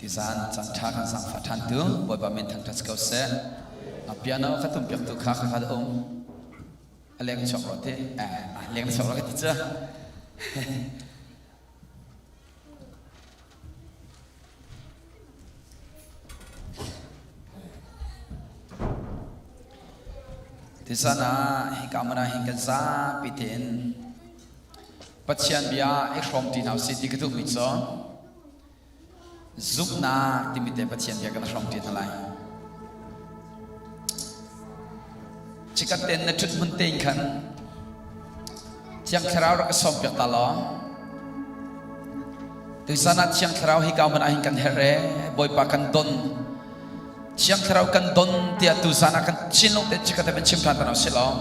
Tizan caan ṭha kan zaangfah ṭhan tu Bawipa min thangṭhat si ko seh. A piano ka tumpiak tu kha kha kha um. A leng chuak rawh ti. Eh, a leng chuak rawh ka ti cu. Tizan ah hika hmun ah hin kan zapi tein Pathian bia i hrawm ṭi hna usih ti ka duhmi cu zumhnak timi te Pathian bia kan hrawm ṭi hna lai. Chikat tein na ṭhut hmun tein khan Thiang Thlarau rak ka sawmpiak ta law tuzan ah Thiang Thlarau hi ka hmun ah hin kan herh ee Bawipa kan don Thiang Thlarau kan don tiah tuzan ah kan thinlung te chikat te van chim ṭhan ta hna usih law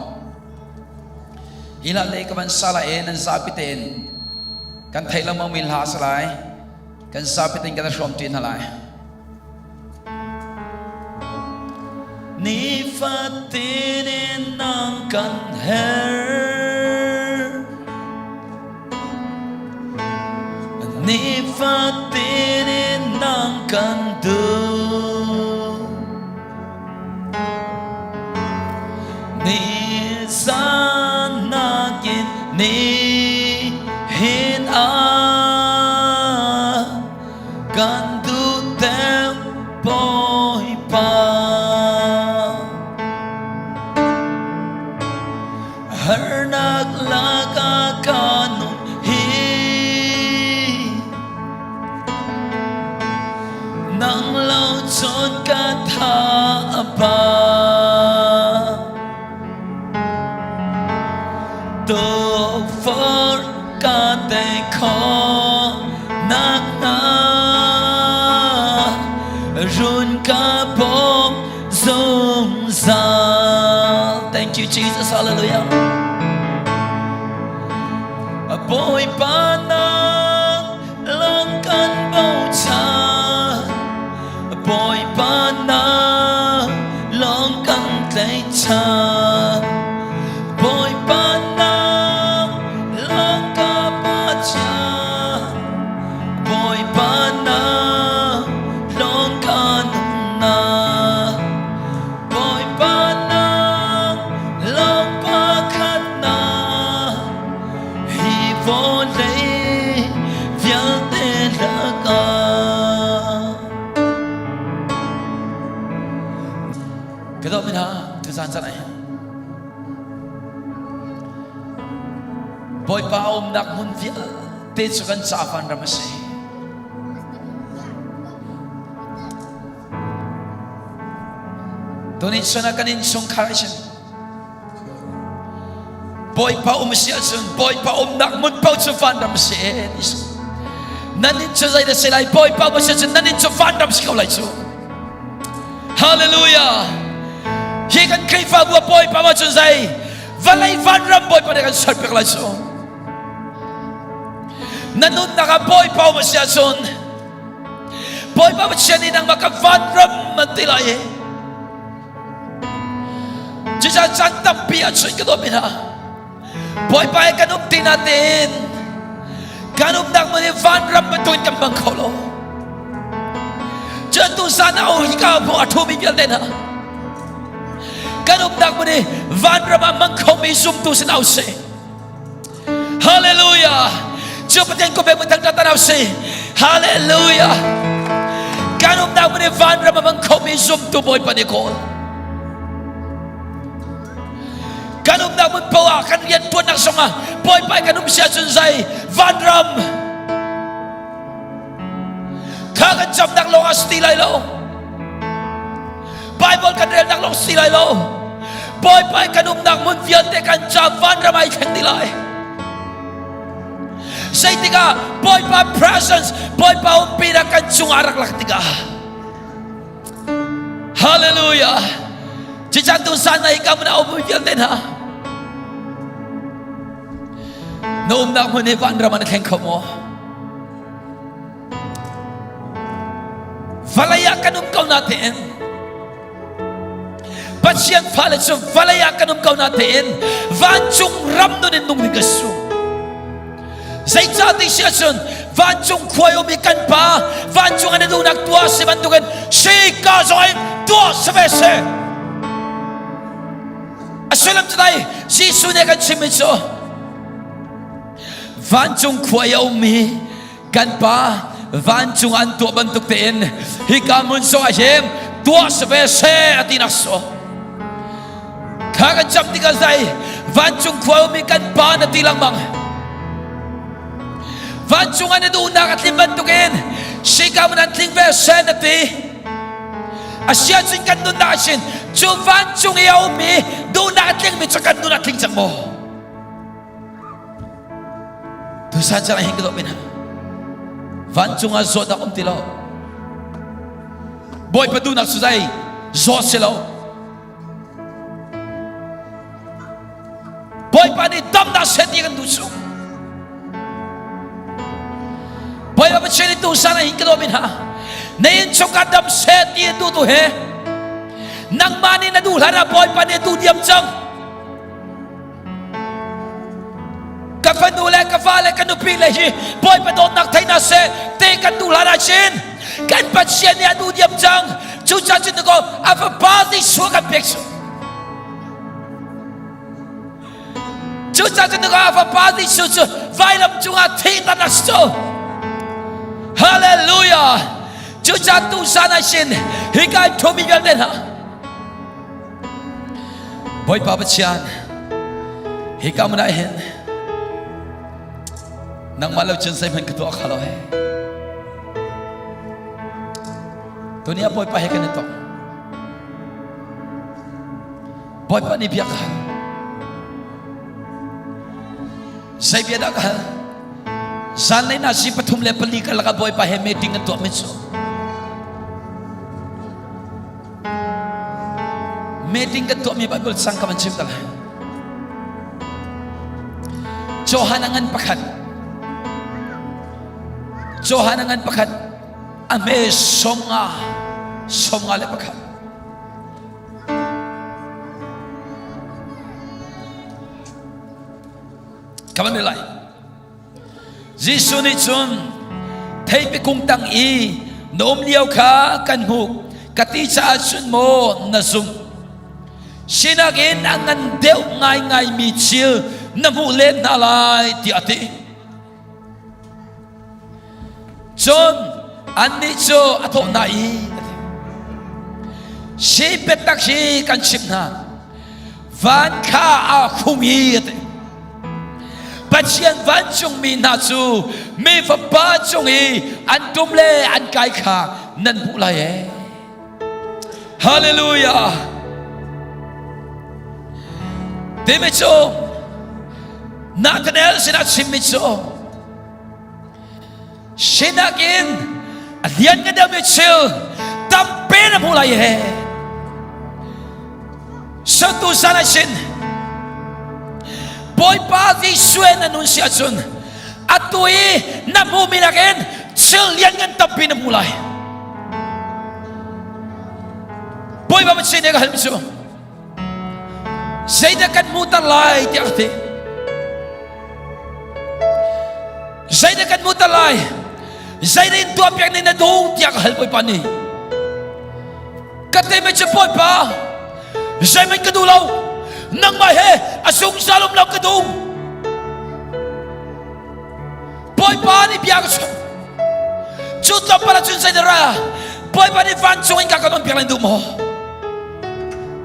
Hi hla te ka van sa lai i nan zapi tein kan theih lengmangmi hla a si lai. Kan zapi tein kan i hrawm ṭi hna lai. Nifatin in nang kan her Nifatin in nang kan duh Nizan nakin nihin ah kan duh deuh Bawipa. Harnak lakah ka nun hi Nang lo cun ka tha a ba Tukforh ka tei khawh nak hnga Run ka bawm zungzal Thank you Jesus hallelujah Bawipa nang lang kan bochan Bawipa nang lawng kan tlaihchan Bawipa nang lawng ka Pathian Bawipa nang lawng ka nunnak Bawipa nang lawng pakhatnak hi vawlei vialte lakah Ka dawt mi hna tuzan caan ah hin Bawipa a umnak hmun vialte cu kan ca vanram a si. Tuni chun ah kan innchungkhar ah hin Bawipa um si ahcun Bawipa umnak hmun paoh cu vanram a si ee ti si. Nan inn cu zeidah si lai Bawipa um si ahcun nan inn cu vanram si ko lai cu. Hallelujah. Hi kan Khrihfabu ah Bawipa um ahcun zei vawlei vanram Bawipa nih kan serpiak lai cu. Na nunnak ah Bawipa um si ahcun Bawipa Pathian nih nangmah ka vanram an ti lai i Cucaah caan tampi ah cun ka dawt mi hna Bawipa he kan um ti natein kan umnak hmun hi vanram bantukin kan hmang kho lo. Cun tuzan ah hika hmu a ṭhumi vialte hna kan umnak hmun hi vanram ah hmang khomi zumtu sin au sih. Hallelujah. Cu Pathian ko pe mun thang ta nau si. Hallelujah. Kan umnak mun i vanram a mang khomi zumtu Bawipa nih kawl. Kan umnak mun poah kan rian tuannak zongah Bawipa kan um sia cun zai vanram kha kan camnak lawng ah si lai lo. Bible kan relnak lawng si lai lo. Bawipa kan umnak hmun vialte kan ca vanram ai thleng dih lai. Zeitikah Bawipa presence, Bawipa umpinak kan cungah rak lak tikah Hallelujah. Cican tu san na hika mun a um vialte hna. Na umnak hmun hi vanram an thleng kho maw? Vawlei ah kan um ko natein Pathian fale cu vawlei ah kan um ko natein vancung ram nun in nung ding ka su. Zeicah ti si ahcun vancung khuai um i kan Pa vancung an i duhnak tuah si bantukin sika zong in tuah si ve seh. A sullam cu dai Jesuh nih a kan chimmi cu vancung khua i a ummi kan Pa vancung an tuah bantuk tein hika hmun zong ah hin tuah si ve seh a tinak so. Kha kan cam tikah zai vancung khua ummi kan Pa na ti lengmang. Vancung an i duhnak a tlin bantukin hika hmun an tling ve seh na ti. Asiahcun kan nunnak ah sin cu vancung i a ummi duhnak a tlingmi cu kan nun a tling cang maw? Tusan cang hin ka dawh min vancung ah zawtnak um ti lo. Bawipa duhnak cu zei zawt si lo. Bawipa nih damnak seh ti kan duh cu. Bawipa Pathian nih tusan ah hin ka dawh min ha. Na innchungkhar dam seh ti an duh tu he nangmah nih na duh hlan ah Bawipa nih a duh diam cang. Ka fanu le ka fa le ka nupi le hi Bawipa dawtnak thei hna seh ti kan duh hlan ah chin kan Pathian nih a duh diam cang. Cucaah cun ko a fapa Jesuh kan pek cu. Cucaah cun a fapa Jesuh cu vailam cungah thihter a si cu. Hallelujah! Cucaah tuzan ah sin hika in ṭhumi vialte hna Bawipa Pathian hika hmun ah hin nangmah lo cun zeihmanh ka tuah kha lo he. Tuni ah Bawipa he kan i tong. Bawipa nih bia ka hal. Zei bia dah ka hal? Zanlei nazi 3 le 4 karlak ah Bawipa he meeting kan tuah mi cu. Meeting kan tuahmi Bible cang ka van chim ta lai. Johan a ngan pakhat. Johan a ngan pakhat. A hme 50, 51. Ka van lai. Jesuh nih cun theipi kung tang i na um lio kha kan hmuh ka ti caah cun maw na zumh sinak in a ngan deuh ngaingaimi thil na hmuh len hna lai tiah a ti Cun annih cu a thawh hna i si biatak hi kan chimh hna van kha aa hung i a ti Pathian vancungmi hna cu mi fapa cung i an tum le an kai kha nan hmuh lai ee Hallelujah Timi cu Nathanael sinah chimmi cu sinak in a lian ngan deuhmi thil tampi na hmuh lai he Sotu san ah sin Bawipa Jesuh na nun si ahcun atu i na hmuhmi nakin thil lian ngan tampi na hmu lai Bawipa Pathian nih ka halmi cu zeidah kan hmuhter lai tiah ka ti zeidah kan hmuhter lai zeidah in tuahpiak ning na duh tiah ka hal Bawipa nih ka timi cu Bawipa zeihmanh ka duh lo nangmah he a zungzal um lo ka duh Bawipa nih bia ka chim cu tlawmpal ah cun zeidah ra Bawipa nih vancung in ka kan on piak lai duh maw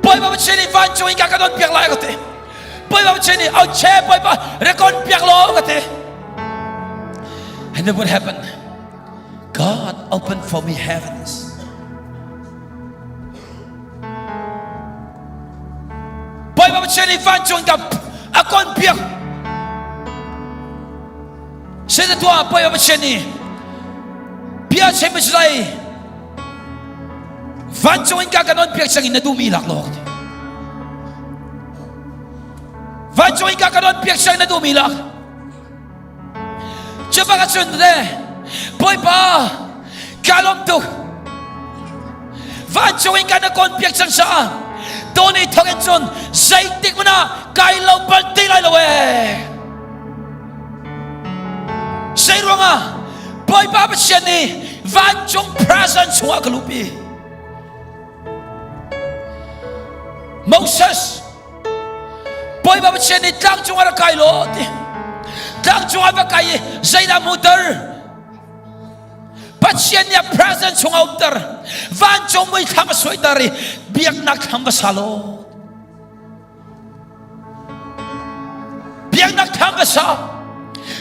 Bawipa Pathian nih vancung in ka kan on piak lai ka ti Bawipa Pathian nih au che Bawipa rekon piak law ka ti and then what happened God opened for me heavens Bawipa Pathian nih vancung in ka a kon piak Sina tuah Bawipa Pathian nih bia chim si lai vancung in ka kan on piak cang in na duhmi lak law vancung in ka kan on piak cang na duhmi lak cu bak cun le Bawipa ka lawm tuk vancung in kan kawn piak cang sa tuni thawk in cun zeitik hmanh ah kai lo bal ti lai lo ee. ruangah Bawipa Pathian nih vancung presence chungah ka luhpi. Moses Bawipa Pathian nih tlang cungah rak kai law ti. Tlang cungah va kai i zeidah hmuter? Pathian nih a presence chungah umter. Vancung muithlam a suaiter i biaknak thlam va sa law. Biaknak thlam va sa.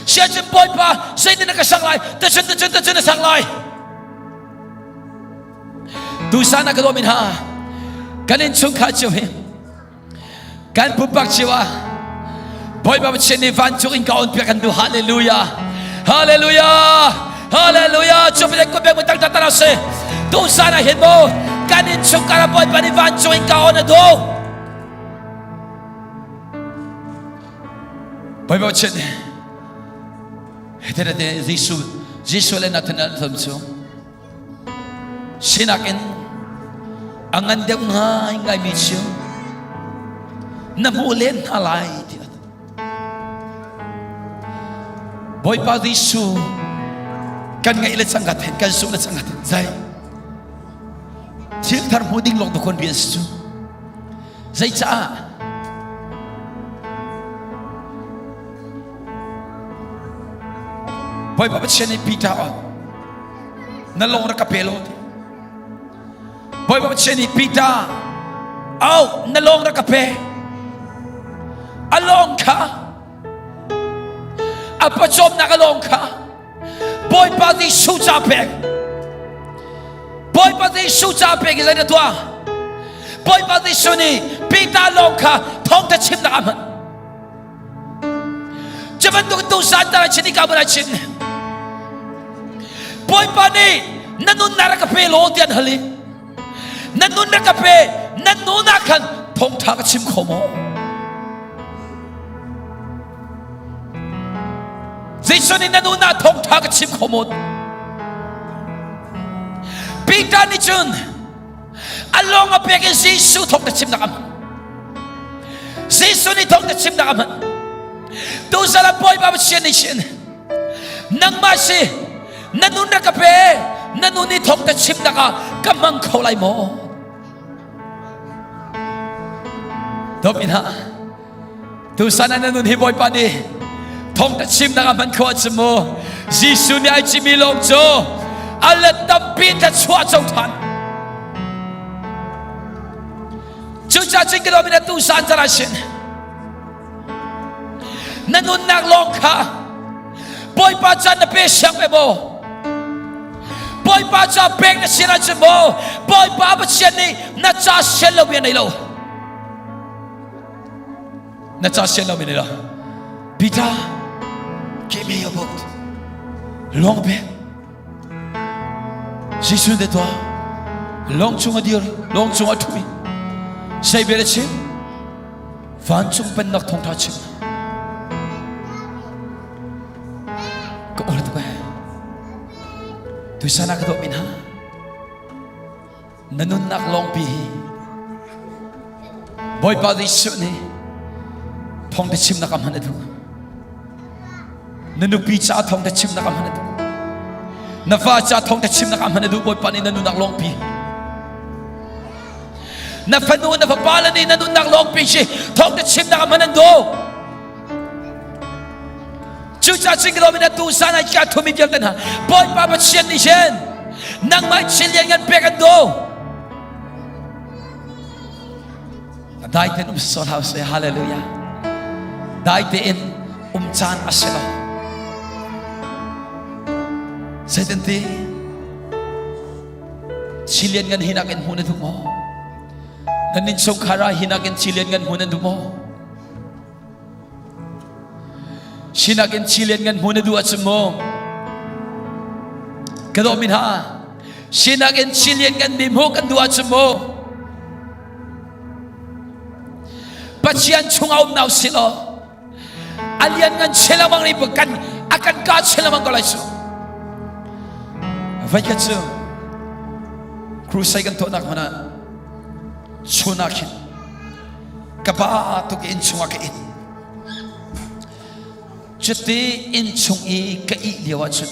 Siacun Bawipa zeitin na ka sak lai? Tacun tacun tacun na sak lai. Tusan ah ka dawmin ha kan innchungkhar cio hi kan pumpak cio ah Bawipa Pathian nih vancung in ka on piak kan duh hallelujah hallelujah hallelujah cu pek ko pek mu tang tang se tusan ah hin mo kan innchungkhar ah Bawipa nih vancung in ka on a duh Bawipa Pathian nih Hete Jesuh Jesuh le Nathanael thom cu Sinak in a ngan deuh ngaingaimi cu na hmuh len hna lai tiah Bawipa Jesuh kan ngaih le cang ka then kan zumh le cang ka then zai thil thar hmu ding lawng tu kon rian si cu zeicaah Bawipa Pathian nih Peter on na lung rak ka pe law ti Bawipa Pathian nih Peter au na lawng rak ka pe a lawng kha a pawcawmnak a lawng kha Bawipa Jesuh ca pek Bawipa Jesuh ca pek i zei na tuah Bawipa Jesuh nih Peter lawng kha thawngtha chimnak a hman Cu bantuk tu san ta chin ka bula chin. Bawipa nih na nunnak rak ka pe law tian hal i na nun rak ka pe na nun ah khan thawngtha ka chim kho maw? Jesuh nih na nun ah thawngtha ka chim kho maw? Peter nih cun a lawng a pek i Jesuh thawng na chimnak a hman Jesuh nih thawng na chimnak a hman tuzal ah Bawipa Pathian nih sin nangmah si na nun rak ka pe na nun nih thawng na chimnak ah ka hmang kho lai maw Dawp in ha Tusan ah na nun hi Bawipa nih thawngtha chimnak ah hman khawh a si mu. Jesuh nih ai cimi lawng cu a let tampi thluachuah co ṭhan. Cucaah cun ka dawmin atu san cara sin na nunnak lawng kha Bawipa ca na pe siang pe maw? Bawipa ca pek na sin ahcun maw? Bawipa Pathian nih na ca sian lo mi a nei lo. Na ca sian lo mi la. Peter, give me your boat. Long pe. Jesuh de tua. Long chung a dir, long chung a thui. Sei bel a chim. Vancung pennak thawngtha chim. Ka ul tu ka. Tuisana ka dawt min ha. Na nunnak lawngpi hi Bawipa Jesuh nih thawngtha chimnak ah hman a duh. Na nupi caah thawngtha chimnak ah hman a duh. Na fa caah thawngtha chimnak ah hman a duh Bawipa nih na nunnak lawngpi. Na fanu na fapa le nih na nunnak lawngpi si thawngtha chimnak ah hman an duh. Cucaah cun ka in atu san ai ka thumi vialte hna Bawipa Pathian nih hin nangmah thil lian ngan pek an duh. Dai tein um sawh hlah seh hallelujah. Dai tein um caan a si lo. Zeitin ti thil lian ngan hinak in hmu na duh maw? Nan innchungkhar ah hinak in thil lian ngan hmu nan duh maw? Sinak in chi lian ngan hmu na duh ahcun mu ka dawh mi hna sinak in chi lian ngan mi hmu kan duh ahcun mu Pathian chungah um nau si law a lian ngan chin lengmang nih kan a kan ka chin lengmang ko lai cu vai ka cu crusade kan tuahnak hmanh ah chun ah khin ka pa tuk inn chungah ka inn. Cuti inn chung i ka ih lio ah cun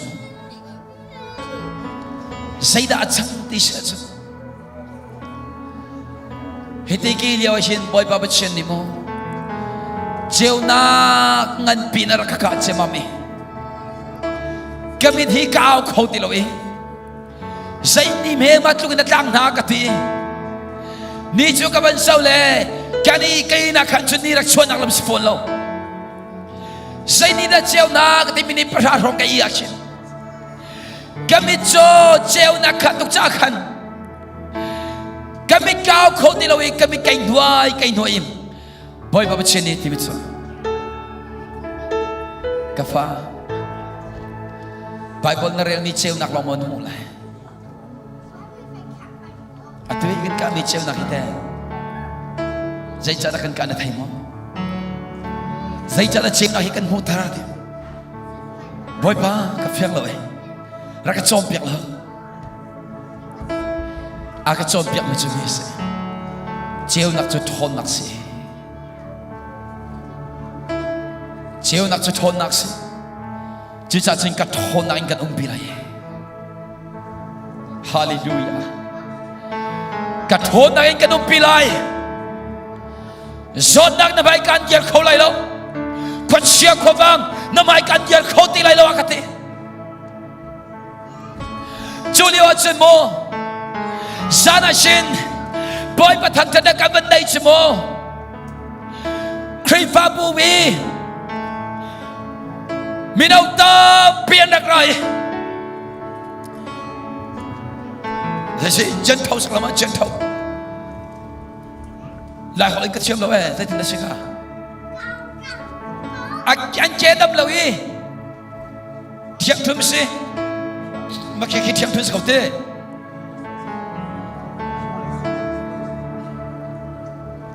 zeidah a cang ti si ahcun hiti ki lio ah hin Bawipa Pathian nih maw ceunak nganpi na rak ka kah ciammam i ka mit hi ka au kho ti lo i Zeiti hme ma tluk in a tlang hna ka ti. Ni cu ka van so le kan i kei na khan cun ni rak chuahnak lam si fawn lo. Zei ni dah ceunak ka ti minute pahra hrawng ka i ah khin. Ka mit cu ceunak kha tuk ca khan ka mit kau kho ti lo i ka mit kai hnuai kai hnuai im Bawipa Pathian nih ti cu ka fa Bible na relmi ceunak lawng maw na hmuh lai atu hi kan kahmi ceunak hi teh zeicahdah kan kah na thei maw zeicahdah ceunak hi kan hmuh thar ti Bawipa ka fiang lo eh rak ka cawnpiak lo A ka cawnpiakmi cu hi a si. Ceunak cu ṭhawnnak si. Ceunak cu ṭhawnnak si. Cucaah cun ka ṭhawnnak in kan umpi lai. Hallelujah. Ka ṭhawnnak in kan umpi lai. Zawtnak na hmai kan dir kho lai lo. Khuachia khuavang na hmai kan dir kho ti lai lo a ka ti. Cu lio ahcun maw zan ah shin Bawipa thangṭhatnak kan van nei cu maw Khrihfabu i mino tampi an rak ra i Zei chen tho sak lama chen tho Lai holh in ka thiam lo eh zeitin na si ka an ke dam lo i Thiangthum si. Ma khi khi thiangthum si ko te.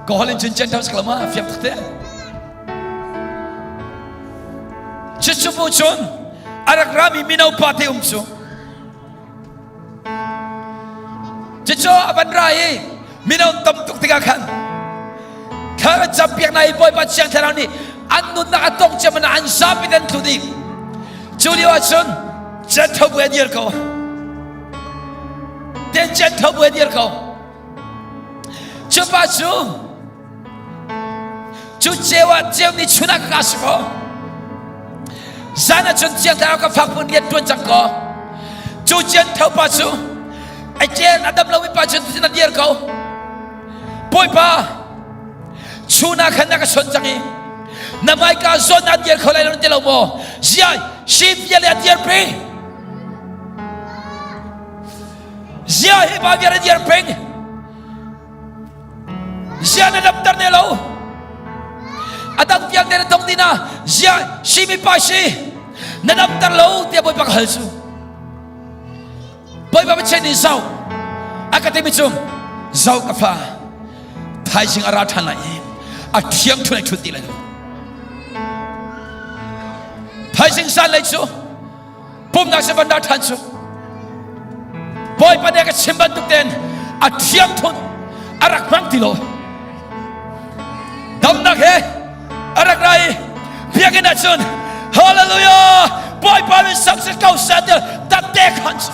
Ka holin cun chen tham saklama fiang tak te. Cucu bu cun a rak rami mino pa te um cu. Cucu a van ra i mino tam tuk tikah khan thla kan campiak na i Bawipa Thiang Thlarau nih an nunnak a tong ciaman ah an zapi an tlu dih. Cu lio ahcun Chen bu a dir ko. Ten Chen bu a dir ko. Cu pa cu Cu ceu ah ceu nih chun ah ka si kaw zan ah cun Thiang Thlarau ka fak phun rian ṭuan cang kaw cu cian tho pa cu a cen a dam lomi pa cu na dir ko Bawipa chun ah khan na ka son cang i na hmaika zawn an dir kho lai lo na ti lo maw zia si vial a dir pi zia hi pa vial a dir peng Zia na damter ne lo. A dang vialte na tong dina zia si mi pa si na damter lo tiah Bawipa ka hal cu. Bawipa Pathian nih zau a ka timi cu zau ka fa thaizing a ra ṭhan lai i a thiang ṭhun ai ṭhut ti lai lo. Thaizing san lai cu pumnak se van ra ṭhan cu Bawipa nih a ka chim bantuk tein a thiang thun a rak hmang ti lo damnak he a rak ra i biakinn ah cun hallelujah Bawipa min sak si ko seh tiah tatte khan cu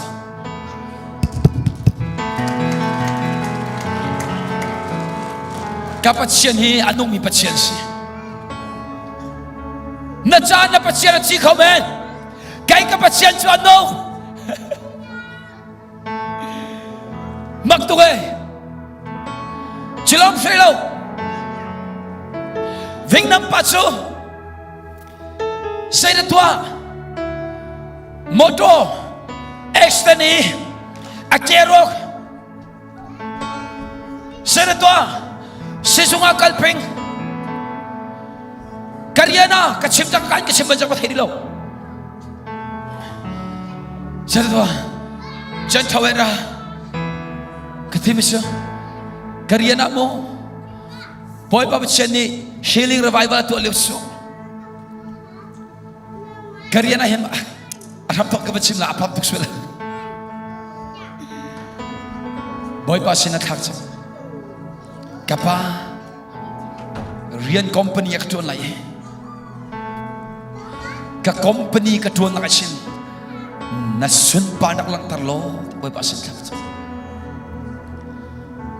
ka Pathian hi a nungmi Pathian si na caan na Pathian a thi kho men Kei ka Pathian cu a nung. Mak tuk e. Cilom hrei lo. Vingnam pa cu zei na tuah? Motor accident i a ke rawk Zei na tuah? Sizung ah kal peng. Ka rian ah ka chim cang kan ka chim ban cang ka thei lo. Zei na tuah? Chen tho ra. Ka thi mi si. Ka rian ah maw? Bawipa Pathian nih healing revival tuah lio su. Ka rian ah hin a hram thawk ka va chim la a pham tuk sual. Bawipa sin a thlak cang. Ka pa rian company a ka ṭuan lai. Ka company ka ṭuannak a sin na sunparnak langhter law Bawipa sin thla ka cam.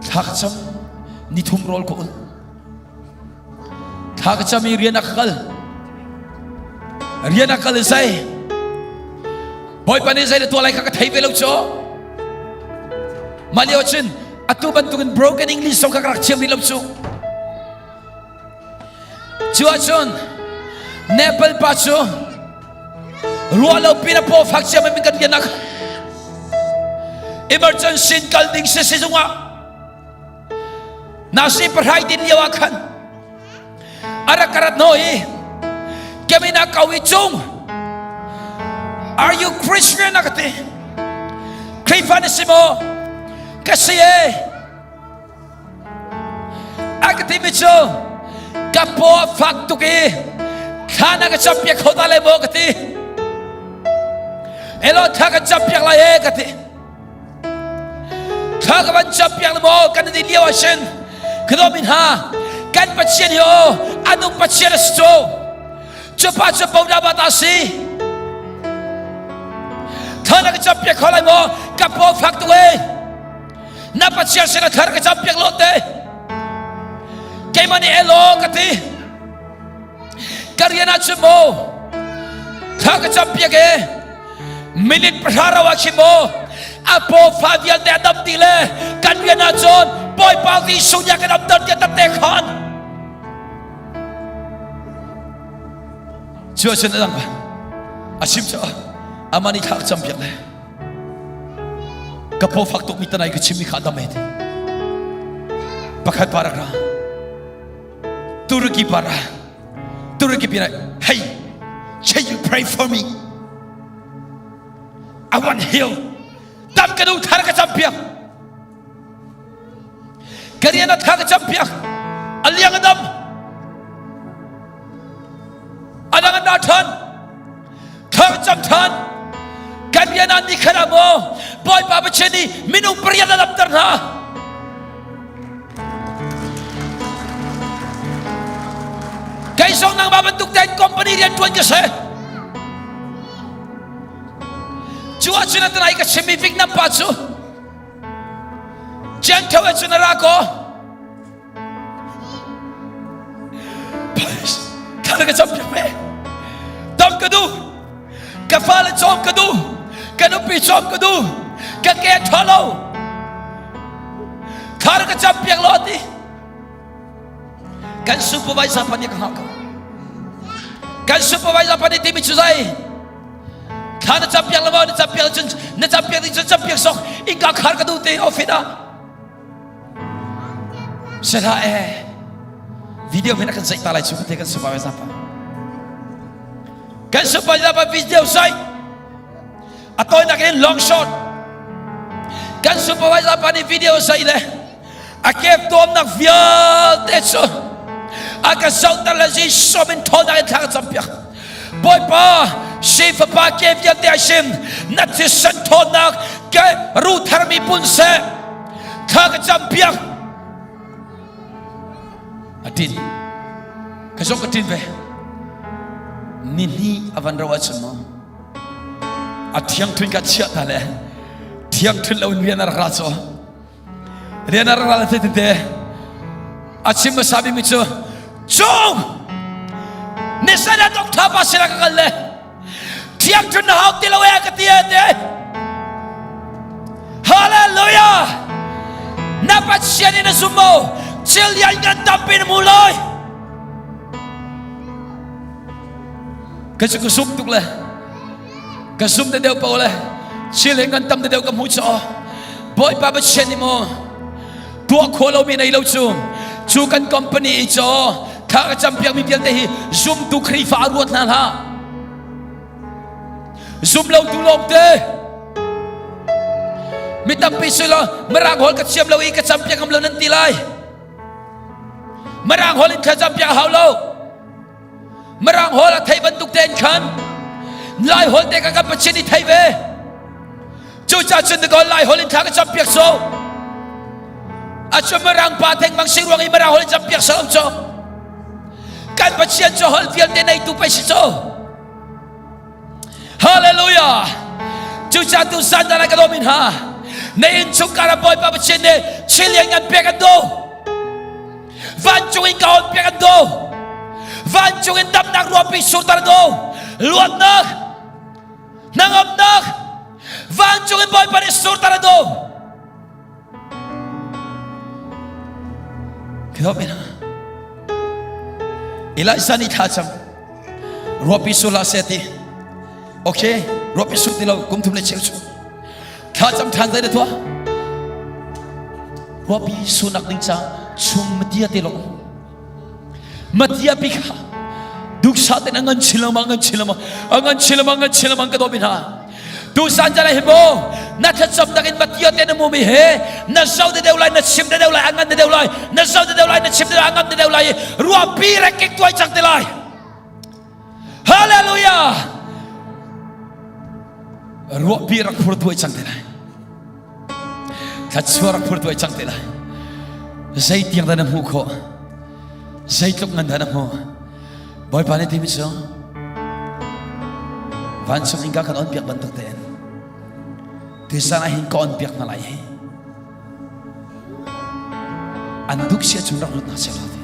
Thla ka cam nithum rawl ka ul. Thla ka cam i rian a ka kal. Rian a kal i zei Bawipa nih zei na tuah lai kha ka thei ve lo cu. Mah lio cun atu bantukin broken English zong kha ka rak thiam rih lo cu. Cu ahcun Nepal pa cu ruah lo pin a paw fak cia min kan rian ah emergency kal ding si sizung ah nasi pahrai din lio ah khan a rak ka rat hnaw i kemina kau i cung are you Christian a ka ti Khrihfa na si maw ka si e A ka timi cu ka paw a fak tuk i thla na ka campiak kho ta lai maw ka ti. Elo thla ka campiak lai e ka ti. Thla ka van campiak le maw kan i lio ah sin ka min ha kan Pathian hi aw anung Pathian a si cu. Cu pa cu boda ba ta si. Thla na ka campiak kho lai maw ka paw fak tuk e. Na Pathian sin a thar ka campiak lo te. Keimah nih elaw ka ti. Ka rian ah cun maw thla ka campiak e minute pahra rau ah khin maw a paw fa vialte a dam ti le kan rian ah cun Bawipa Jesuh nih a kan damter tiah tatte khan. Cu ah cun a dang a chim cu amah nih thla ka campiak le Ka paw fak tukmi tanai ka chimmi kha a dam e ti. Pakhat pa rak ra. Turkey pa ra. Turkey pi hey, can you pray for me? I want heal. Dam ka duh thar ka cam piak. Ka rian a tha ka cam piak. A liang a dam. A dang an ra ṭhan. Thar cam ṭhan. Kan rian ah nikhat ah maw Bawipa Pathian nih minung pariat a damter hna. Kei zong nangmah bantuk tein company rian ṭuan ka si. Cu ahcun a tanai ka chimmi Vietnam pa cu Chiang Tho cun a ra kaw Thar ka cam piak ve. Dam ka duh. Ka fale cawm ka duh. Ka nupi cawm ka duh. Ka ke ṭha lo. Thar ka cam piak lo ti. Kan supervisor pa nih ka hngak ko. Kan supervisor pa nih timi cu zei? Thla na cam piak lo maw? Na cam piak cun na cam piak ding cun cam piak sok. Innka khar ka duh te office ah. Sehlah eh video hin a kan zeih ta lai cu te kan supervisor pa. Kan supervisor pa video sai a tawinak in long shot. Kan supervisor pa nih video sai le a kep tuamnak vialte cu a ka zohter le Jesuh min ṭhawnnak in thla ka campiak. Bawipa si fapa ke vialte a sim na thisen ṭhawnnak ke ru tharmi pun seh thla ka campiak a tin ka zong ka tin ve ni hnih a van ro ahcun maw a thiang thun ka chiah ta le thiang thun lo in rian a rak ra caw rian a rak ra le tete a chim hmasa bikmi cu cung nisan ah doctor pa sinah ka kal le thiang cun na hau ti lo e ka ti e te hallelujah na pathian in na zum mo thil lian ngan tampi na mu loi ka cu ka zum tuk le ka zum te deuh po le thil he ngan tam te deuh ka hmu chaw bawipa pathian ni maw tuah khawh lomi nei lo cu cu kan company i caw thla ka campiak mi vialte hi zumtu Khrihfa ruat hna hlah zum lo tu lawngte mi tampi si lo mirang hol ka thiam lo i ka campiak ngam lo nan ti lai mirang hol in thla campiak hau lo Mirang hol a thei bantuk tein khan Lai hol te ka kan Pathian i thei ve. Cucaah cun na Lai hol in thla ka cam piak so. A cu Mirang pa theng bang si ruang i Mirang hol in cam piak so cho. Kan Pathian cu hol vialte neitu pei si cho. Hallelujah! Cucaah tu zan ah ka dawmi hna, na innchungkhar ah Bawipa Pathian nih thil lianngan pek an duh. Vancung in ka on pek an duh. Vancung in damnak ruahpi surter an duh. Luatnak, hnangamnak, vancung in Bawipa nih surter an duh. Ka dawmi hna, Elijah nih thla cam ruahpi sur hlah seh ti. Okay, ruahpi sur ti lo kum thum le cheu chung. Thla cam ṭhan zei na tuah? Ruahpi surnak ding ca chung matia te long. Matia pi kha duksa ten a ngan chin lengmang ngan chin lengmang a ngan chin lengmang ngan chin lengmang ka dawmi hna. Tusan jala hi bo na thlacam dak in matia te na mumi he na zo de deuh lai na chim de deuh lai a ngan de deuh lai na zo de deuh lai na chim de lai a ngan de deuh lai ruahpi rek kik tuai cang te lai. Hallelujah! Ruahpi rak phur tuai cang te lai. Thluachuah rak phur tuai cang te lai. Zeitiang dah na hmuh khawh? Zeitluk ngan dah na hmuh? Bawipa nih timi cu vancung innka kan on piak bantuk tein tuisan ah hin ka on piak hna lai hi an duk sia chung rak lut hna seh law ti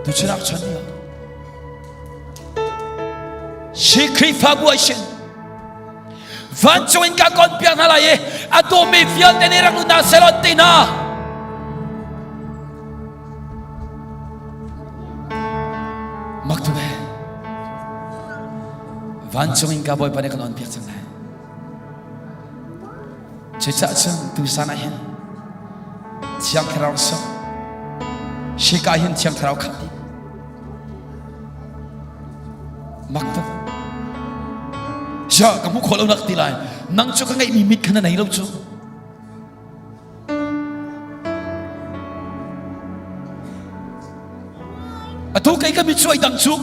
tuchun ah chon yo si Khrihfabu ai sin vancung in ka kon piak hna lai i a dawmi vialte nih rak lut hna seh law ti hna Mak tu ve. Vancung in ka Bawipa nih kan on piak cang lai. Cucaah cun tusan ah hin Thiang Thlarau sung hika hin Thiang Thlarau khat dih. Mak tuk. Ja ka hmu khawh lo nak ti lai. Nang cu ka ngeihmi mit kha na nei lo cu. Atu kei ka mit cu ai dang cu.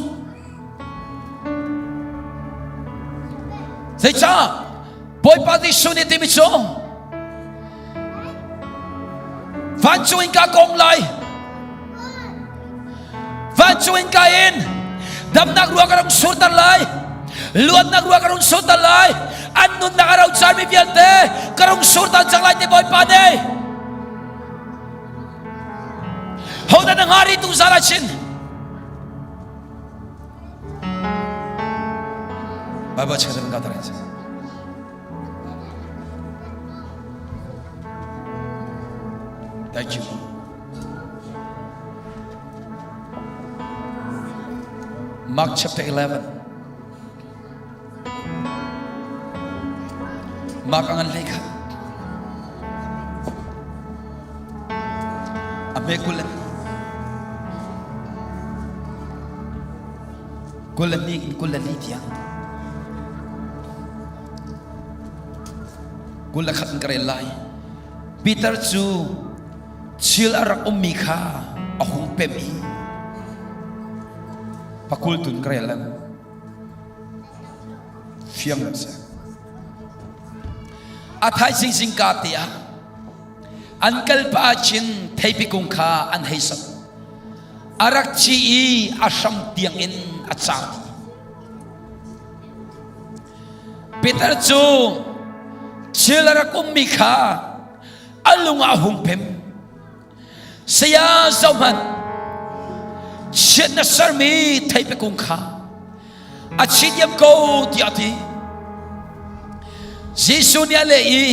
Zeicah Bawipa Jesuh nih timi cu vancung in ka kong lai vancung in ka in damnak rua ka rung surter lai luatnak rua ka rung surter lai an nunnak a rocarmi vialte ka rung surter cang lai ti Bawipa nih hodah na ngari tu zala chin Bible chek ka tarin Thank you. Mark chapter 11. Mark ang hlei khat. A hme kul kul le hnih in 24 tiang. 21 in ka rel lai. Peter cu thil a rak ummi kha a hung pem i pakul tun ka rel fiang lo seh. A thaizing zingka te ah an kal pah ahcun theipi kung kha an hei sak. A rak ci i a hram tiang in a car dih. Peter cu thil a rak ummi kha a lung ah a hung pem. Saya zohhmanh, chiat na sermi theipi kung kha a chi diam ko tiah a ti. Jesuh nih a leh i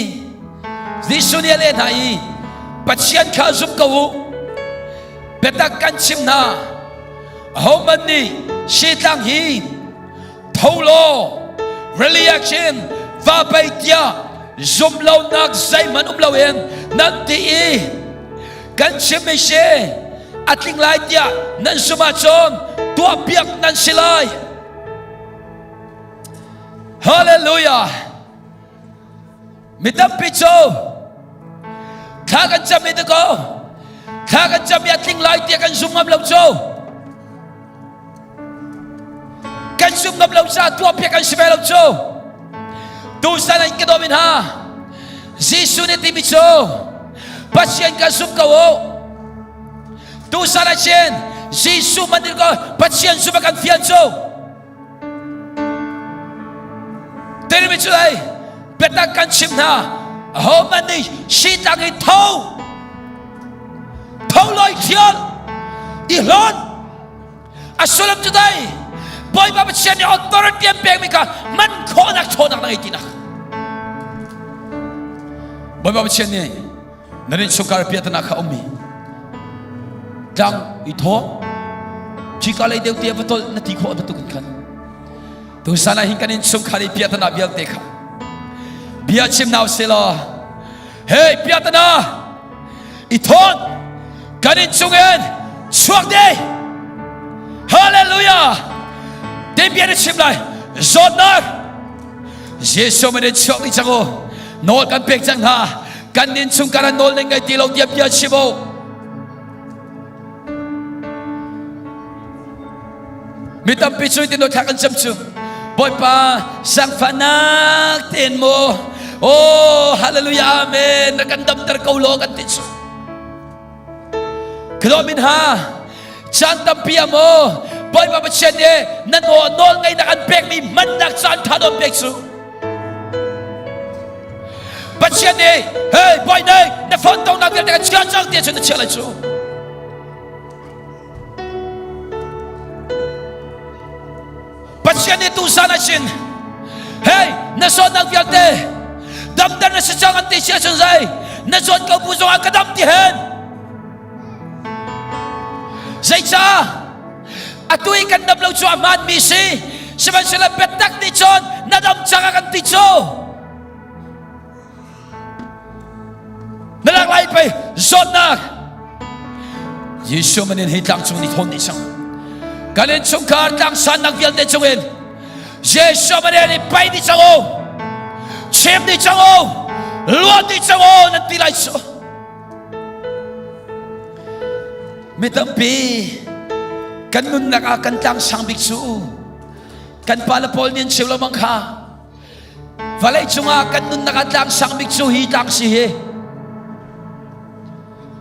Jesuh nih a leh hna i Pathian kha zum ko u. Biatak kan chim hna, ahohmanh nih sitlang hi tho law rili ah khin va bei tiah zum lonak zeihmanh um loin nan ti i kan chimmi si a tling lai tiah nan zumh ahcun tuahpiak nan si lai. Hallelujah! Mi tampi cu thla kan cam i dakaw thla kan cam i a tling lai tiah kan zum ngam lo cu kan zum ngam lo caah tuahpiak kan si ve lo cu tusan an ka dawmi hna Jesuh nih timi cu Pathian kan zum ko u tusan ah chin Jesuh man ko Pathian zum a kan fial cu. Jeremy cu ei biatak kan chim hna ahohmanh nih sitang i tho tho loi thial i hlawn a sullam cu dai Bawipa Pathian nih authority an pekmi kha man khawhnak ṭhawnnak na ngei tinak Bawipa Pathian nih nan innchungkhar piahtana kha ummi tlang i thaw khika lei deuh te va tolh na ti khawh bantuk in khan tusan ah hin kan innchungkhar i piahtana vialte kha bia chim nau se law hey piahtana i thawn kan in chungin chuak dei hallelujah te bia na chim lai zawtnak Jesuh min in chuak dih cang u nawl kan pek cang hna kan inn chung kan nawl nan ngei ti lo tiah bia chim u mi tampi cu tin thla kan cam cu Bawipa zangfahnak tein mu oh hallelujah amen na kan damter ko law kan ti cu Khilo min ha caan tampi ah maw Bawipa Pathian nih na nawl nawl ngeihnak an pekmi hmannak caan tha nawn pek cu Pathian nih hey boy nei na phone tongnak vialte kan chia cang ti cun na chia lai cu Pathian nih tusan a chin hey na zawtnak vialte damter na si cang an ti si ahcun zei na zawt ko bu zongah ka dam ti hen zeicah atu i kan dam lo cu a hmaanmi si sihmanhsehlaw biatak nih cun na dam cang a kan ti cu Na lak lai pei zawtnak Jesuh min in hi tlang cung ni thawn ni sang kan in chungkhar tlang sannak vialte chungin Jesuh min in i pai ni cang u chim ni cang u luat ni cang u nan ti lai cu mi tampi kan nunnak ah kan tlang sang bik cu kan pa le pawl nih an chim lo mang kha Vawlei cungah kan nunnak ah tlang sang bik cu hi tlang si hi.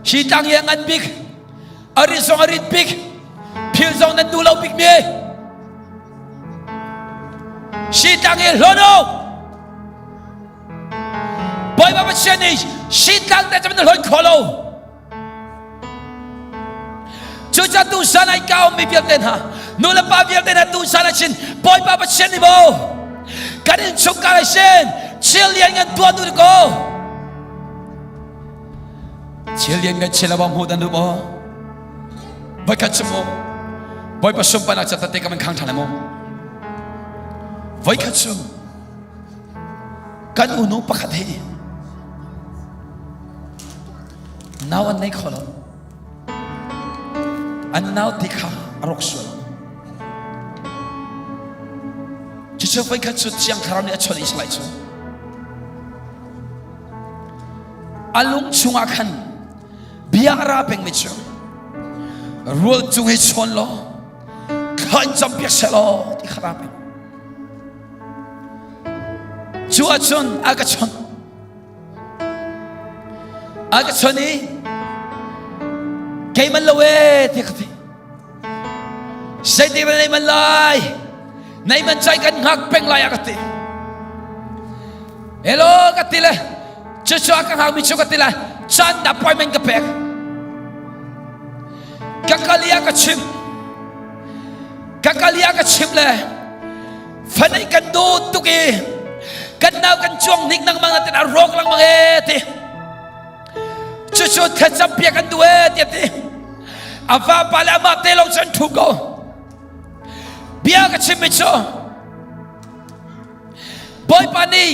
Hi tlang hi a ngan bik, a rit zong a rit bik, phil zong nan duh lo bik mi. Hi tlang hi hlawn u. Bawipa Pathian nih hi tlang te cu na hlawn kho lo. Cucaah tusan ai ka ummi vialte hna nu le pa vialte hna tusan ah chin Bawipa Pathian nih maw kan innchungkhar ah sin thil lian ngan tuah duh ko thil lian ngan chila bang hmu dan duh maw voikhat cu mu Bawipa sunparnak ca tate ka man khang ṭhan lai mu voikhat cu kan unu pakhat hi Nau an nei kho lo. An nau ti kha a rawk sual. Cucu voikhat cu Thiang Thlarau nih a chawnh i salai cu. A lung chungah khan bia a ra pengmi cu rual cung hi chawn law thla in campiak seh law ti kha ra peng. Cu ahcun a ka chawnh. A ka chon i kei man lo e ti ka ti. Zeitik na nei man lai? Nei man cai kan hngak peng lai a ka ti. Hello ka ti le cucu a ka hngak mi cu ka ti lai caan appointment ka pek. Ka kal i a ka chim. Ka kal i a ka chim le fanei kan dawt tuk i kan nau kan cuang hnik nangmang na a rawk lengmang e ti cucu thlacam piak kan duh e ti ti a vapa le amah te lo cun thu ko bia ka chim mi cu Bawipa nih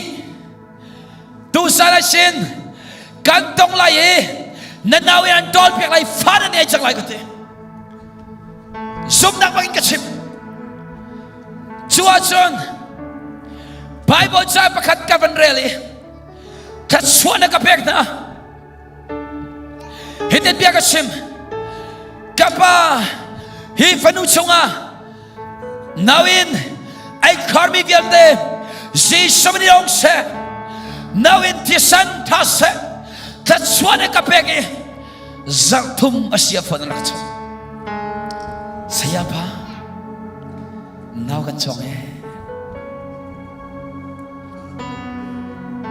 Tusan ah sin kan tong lai i na nau in an tawl piak lai fa na nei cang lai ka ti. Zumnak bangin ka chim. Cu ahcun Bible ca pakhat ka van rel i thluachuah na ka pek hna. Hitin bia ka chim. Ka pa hi fanu chungah Nauin ai kharmi vialte Jesuh nih ong seh nauin thisen tha seh thluachuah ka pek i zarh thum a sia phone rak chim saya pa nau kan chong e.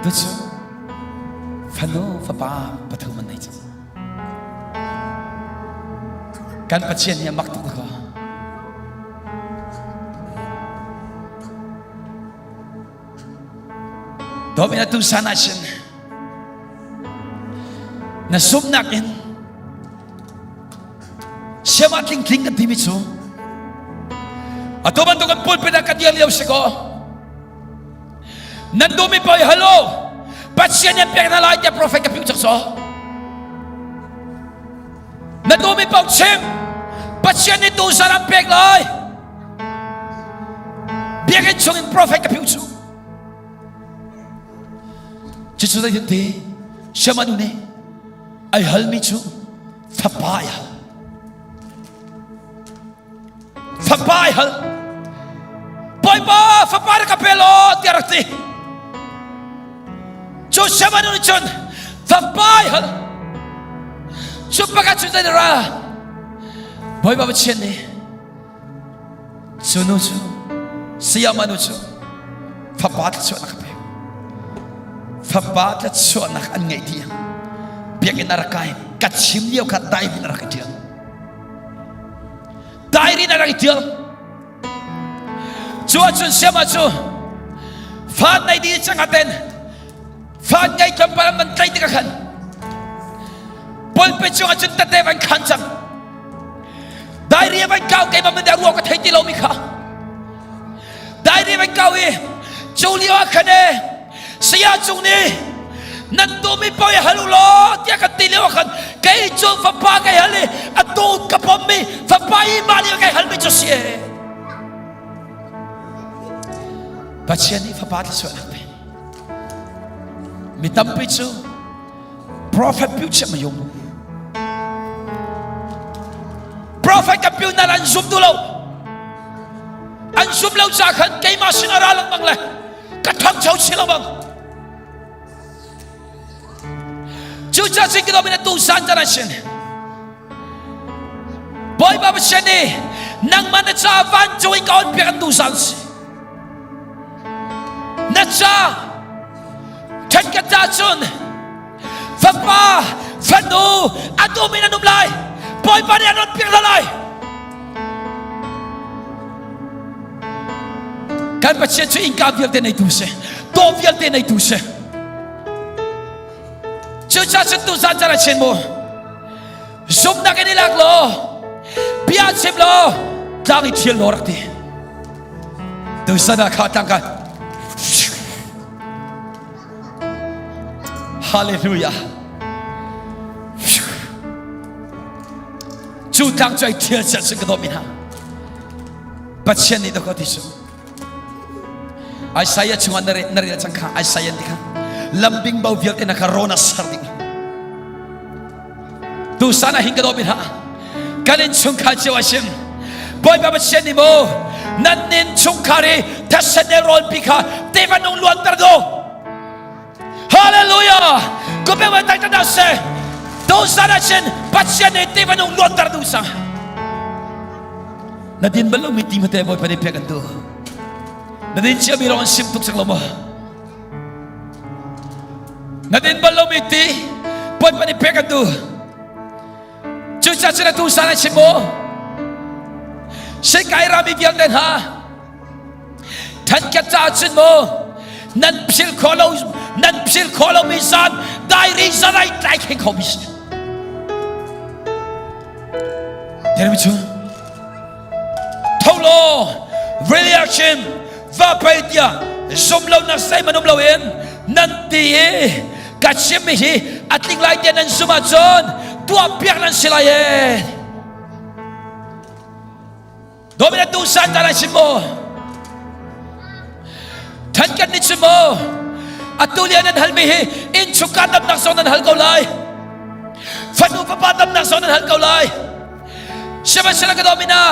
Tucu fanu fapa pathum an nei cang. Kan Pathian hi a mak tuk ko. Dawmin atu san ah sin na zumhnak in siama tlingtling kan timi cu atu bantuk kan pulpit ah kan dir lio si ko nan duhmi poi hello Pathian yan pek na lai tiah prophet ka piu cak so na duhmi pau chim Pathian nih tu san an pek lai Biakinn chungin prophet ka phiu cu. Cucu zeitin ti Shemanu nih ai halmi cu fapa ai hal. Fapa ai hal. Bawipa fapa rak ka pe law tiah rak ti. Cu Shemanu nih cun fapa ai hal. Cu pakhat cu zei ra Bawipa Pathian nih Cu nu cu sayama nu cu fapa thluachuahnak a pek. Fapa thluachuahnak an ngeih tiang biakinn a rak kai ka chim lio kha diary in a rak i ṭial. Diary in a rak i ṭial. Cu ahcun sayama cu fa nei dih cang aten fa ngei tlawmpal an van tlaih tikah khan pulpit cungah cun tete van khan cang. Diary van kau keimah man ruang ka thei ti lomi kha diary van kau i cu lio ah khan e saya cung nih nan tumi poi hal u law tiah kan ti lio ah khan kei cu fapa kai hal i atu ka pommi fapa i mah lio kai halmi cu si e Pathian nih fapa thluachuahnak pe mi tampi cu Prophet piu chiah ma yung. Prophet ka piu nan an zum du lo. An zum lo ca khan keimah sin a ra lengmang le ka thangcho chin lengmang. Cucaah sin ka domin tu san chan sin. Bawipa Pathian nih nangmah na ca vancung in ka on piak an tu san si. Na ca Ṭhenkhat ahcun fapa, fanu a dum in an um lai. Bawipa nih an on piak hna lai. Kan Pathian cu innka vialte neitu si, dawh vialte neitu si. Cucaah cun tuzan caan ah chin mu, zumhnak in i lak law, bia chim law, tlang i ṭhial law rak ti. Tuzan ah kha tlang kha Hallelujah. Cu tlang cu ai thial sian sin ka dawt mi hna. Pathian nih dawk ti su. Isaiah chungah na na rel cang kha Isaiah ti kha lambing bo vialte na kha rawn a ser ding. Tusan ah hin ka dawt mi hna kan in chungkhar cio a sim Bawipa Pathian nih mu nan nin chungkhar i thisen le rawlpi kha tiva nung luanter do Hallelujah kupe wa tai ta se tusan ah chin Pathian nih tiva nung luanter du sang na din bal lo mi ti mate Bawipa nih pek an tu na din cia mi rong an sim tuk sak lo maw Na din bal lomi ti Bawipa nih pek an duh. Cucaah cun atu san a chim mu. Sikai rami vialte hna thankhat caah cun mu nan phil khawh lo nan phil khawh lomi zan diary zan ai tlai kheng kho mi si. Termi cu tho law reaction va pei tiah zum lonak zeihmanh um loin nan ti i ka chimmi hi a tling lai tiah nan zumh ahcun tuah piak nan si lai e Domina tu san ta lai sim maw than kan ni sim maw atu lian nan halmi hi inn chungka damnak zong nan hal ko lai fanu fapa damnak zong nan hal ko lai Sihmanhsehlaw ka dawmi hna,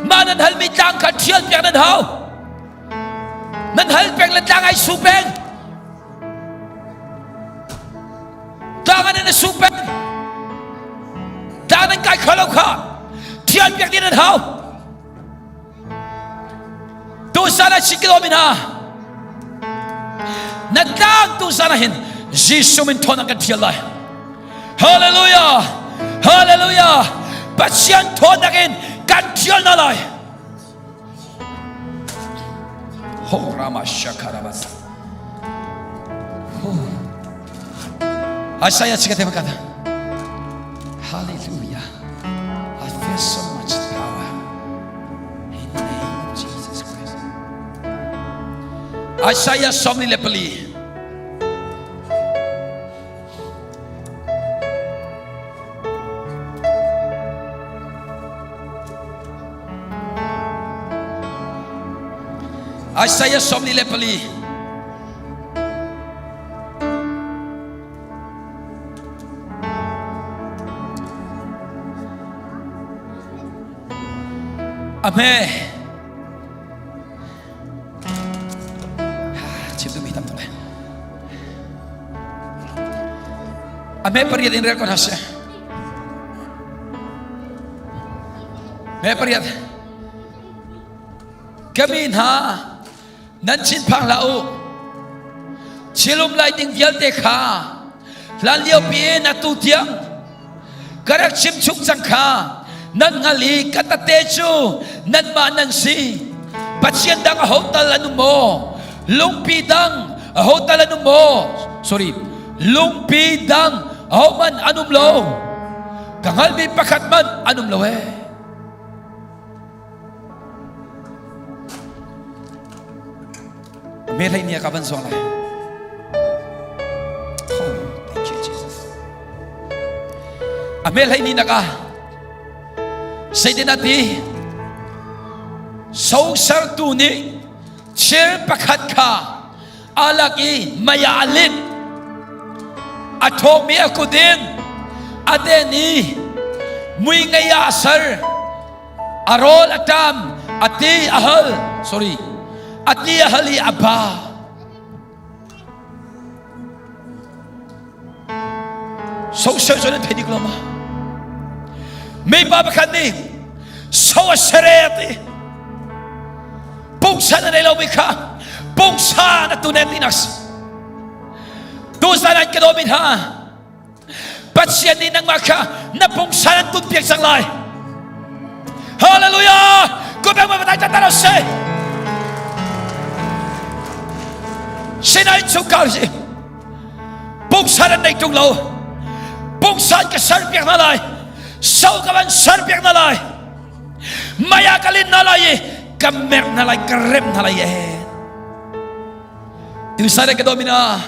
mah nan halmi tlang kha ṭhial piak nan hau. Nan hal peng le tlang ai su peng. Tlang an in su peng. Tlang nan kai kho lo kha ṭhial piak ding nan hau. Tusan ah chikilo mi hna. Na tlang tu zan ah hin Jesuh min thawn kan thial lai. Hallelujah! Hallelujah! Pathian thawnnak in kan thial na lai. Ho rama shakarabasa. Isaiah chikate makata. Hallelujah. I feel so much power in the name of Jesus Christ. Isaiah 44. Isaiah 44. Amen. Chim duhmi tam tuk le. A me pariat in rel ko hna seh. Me pariat. Ka mi hna nan thinphang hlah u. Chilum lai ding vialte kha hlan lio pi in atu tiang ka rak chim chung cang kha nan hngal i ka tate cu nanmah nan si Pathian dang aho tal an um maw lungpi dang aho tal an um maw sorry lungpi dang aho man an um lo ka hngalmi pakhat man an um lo ee Me hlei ni ka van zuang lai. Oh, thank you Jesus. A me hlei ni naka Satan ati sosertu nih thil pakhat kha alak i maya alit a ṭhawngmi a kut in a den i mui ngei ah a ser a rawl a ṭam a ti a hal sorry a ti a hal i a ba social cu nan thei dik lo ma mipa pakhat nih so a sere ti pungsan a nei lomi kha pungsan a tu ne ti nak si tu zan an ka dawmi hna Pathian nih nangmah kha na pungsan an tun piak cang lai. Hallelujah! Kubeng ma patai tata se. Sinai chungkar si. Pungsan an nei tung lo. Pungsan ka ser piak na lai. So ka van ser piak na lai. Maya ka lin na lai i ka merh na lai ka rem na lai e. Tu sa ka domina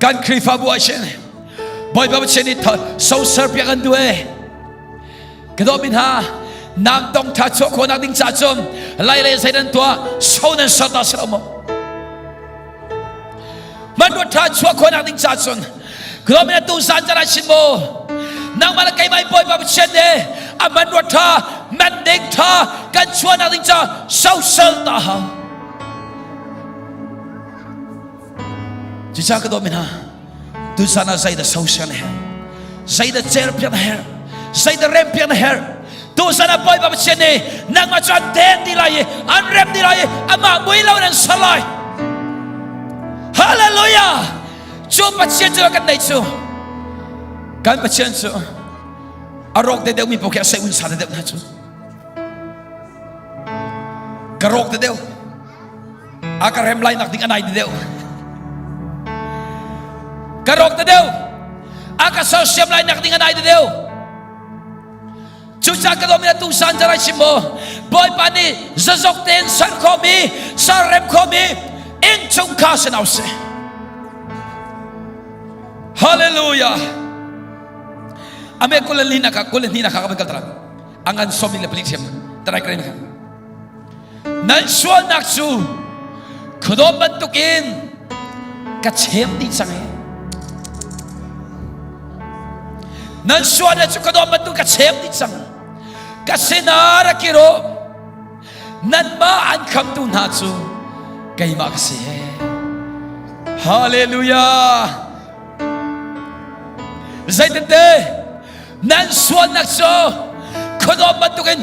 kan Khrihfabu ah sin Bawipa Pathian nih soser piak an duh e ka dawt mi hna nam tong tha chuah khawhnak ding ca cun lai le zei nan tuah so nan ser ta si lo maw man ruat tha chuah khawhnak ding ca cun ka dawt mi hna tu zan can ah sin maw nangmah le keimah Bawipa Pathian nih a man ruat tha man ding tha kan chuahnak ding ca social ta hau Cucaah ka dawtmi hna, tuzan ah zeidah social na herh? Zeidah cerpiak na herh? Zeidah rempiak na herh? Tuzan ah Bawipa Pathian nih nangmah cu an den dih lai i an rem dih lai i amah mui lo in an ser lai. Hallelujah! Cu Pathian cu kan nei cu. Kan Pathian cu a rawk te deuhmi paoh khi a sei un sa te deuh hna cu. Ka rawk te deuh. A ka rem lai nak ding a nai deuh. Ka rawk te deuh. A ka sersiam lai nak ding a nai deuh. Cucaah ka dawmi tu san jarai chim maw Bawipa nih zazok tein ser khomi ser rem khomi innchungkhar sin au si. Hallelujah. Ame kulali naka kulani naka ka kal tarang. Angan somi le palik siam tarai kren kha. Nan sualnak cu khuadawm bantukin ka chem dih cang i nan sualnak cu khuadawm bantuk ka chem dih cang ka sinah rak kir u nanmah an khamtu hna cu keimah ka si Hallelujah zeitinte nan sualnak cu khuadawm bantukin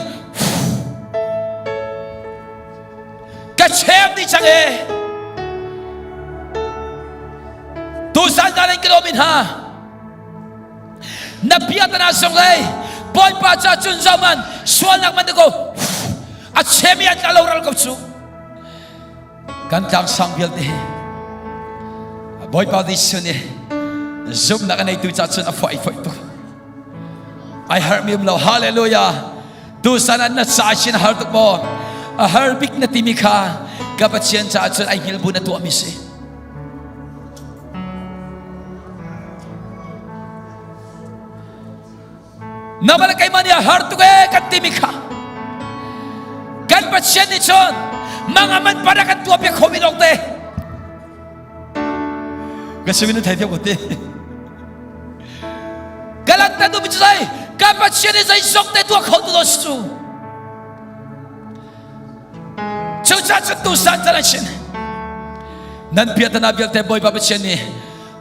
ka chem dih cang e. zan in ka lawm in ha. Na bia tana song lei Bawipa ca cun zoman sualnak man ko a chemi an tla lo ral ko cu. Kan tlang sang vialte hi Bawipa Jesuh nih zumhnak a neitu ca cun a foi foi tuk. Ai harh mi um lo. Hallelujah. Tusan ah na ca sin har tuk maw? A har bik na timi kha ka Pathian caah cun ai hngilh bu na tuahmi si. Na bal keimah nih a har tuk ee kan timi kha kan Pathian nih cun mang a man para kan tuah piak khomi lawng te. Ka simin na thei thiam ko ti. Galat na dum cu zei ka Pathian nih zei zong te tuah kho tu lo si cu. Cucaah cun tu san can sin nan piatana vialte Bawipa Pathian nih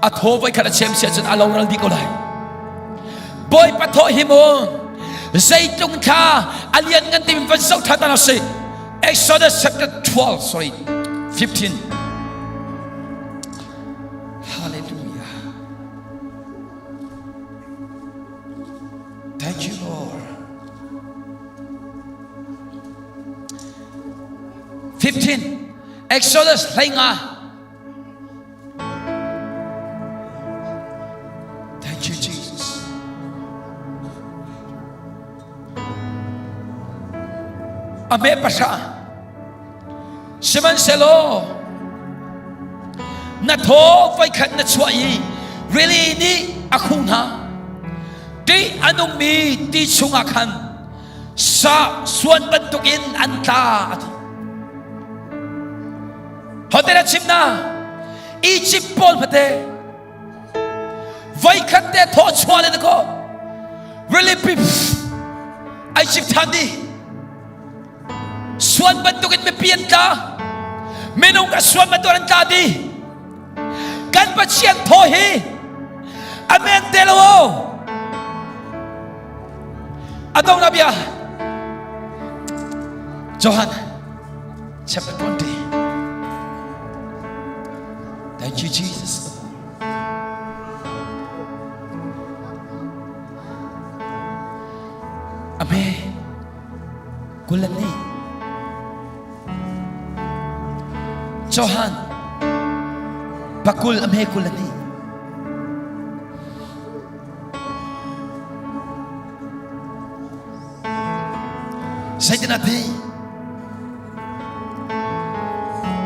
a thaw voi khat a chem sia cun a lo ral dih ko lai. Bawipa thaw hi mu zeitlung thla a lian ngan timi van zoh tha ta si. Exodus chapter 12 sorry 15 Hallelujah. Thank you, Lord. 15 Exodus 15. Thank you, Jesus. A me pasha. Sihmanhsehlaw na thaw voikhat na chuah i rili nih a khuh hna. Ṭih a nungmi ti chungah khan sa suan bantukin an tla a ti. Hote na chim na Egypt pawl hmate voikhat te thaw chuah le ko rili pi ai chip than dih. Suan bantukin mipi an tla. Minung ka suan bantuk an tla dih. Kan Pathian thaw hi amen te lo o. Adong na bia. Johan chapter 20. Thank you Jesus. Amen. 22. Johan pakul a hme 22. Satan a ti.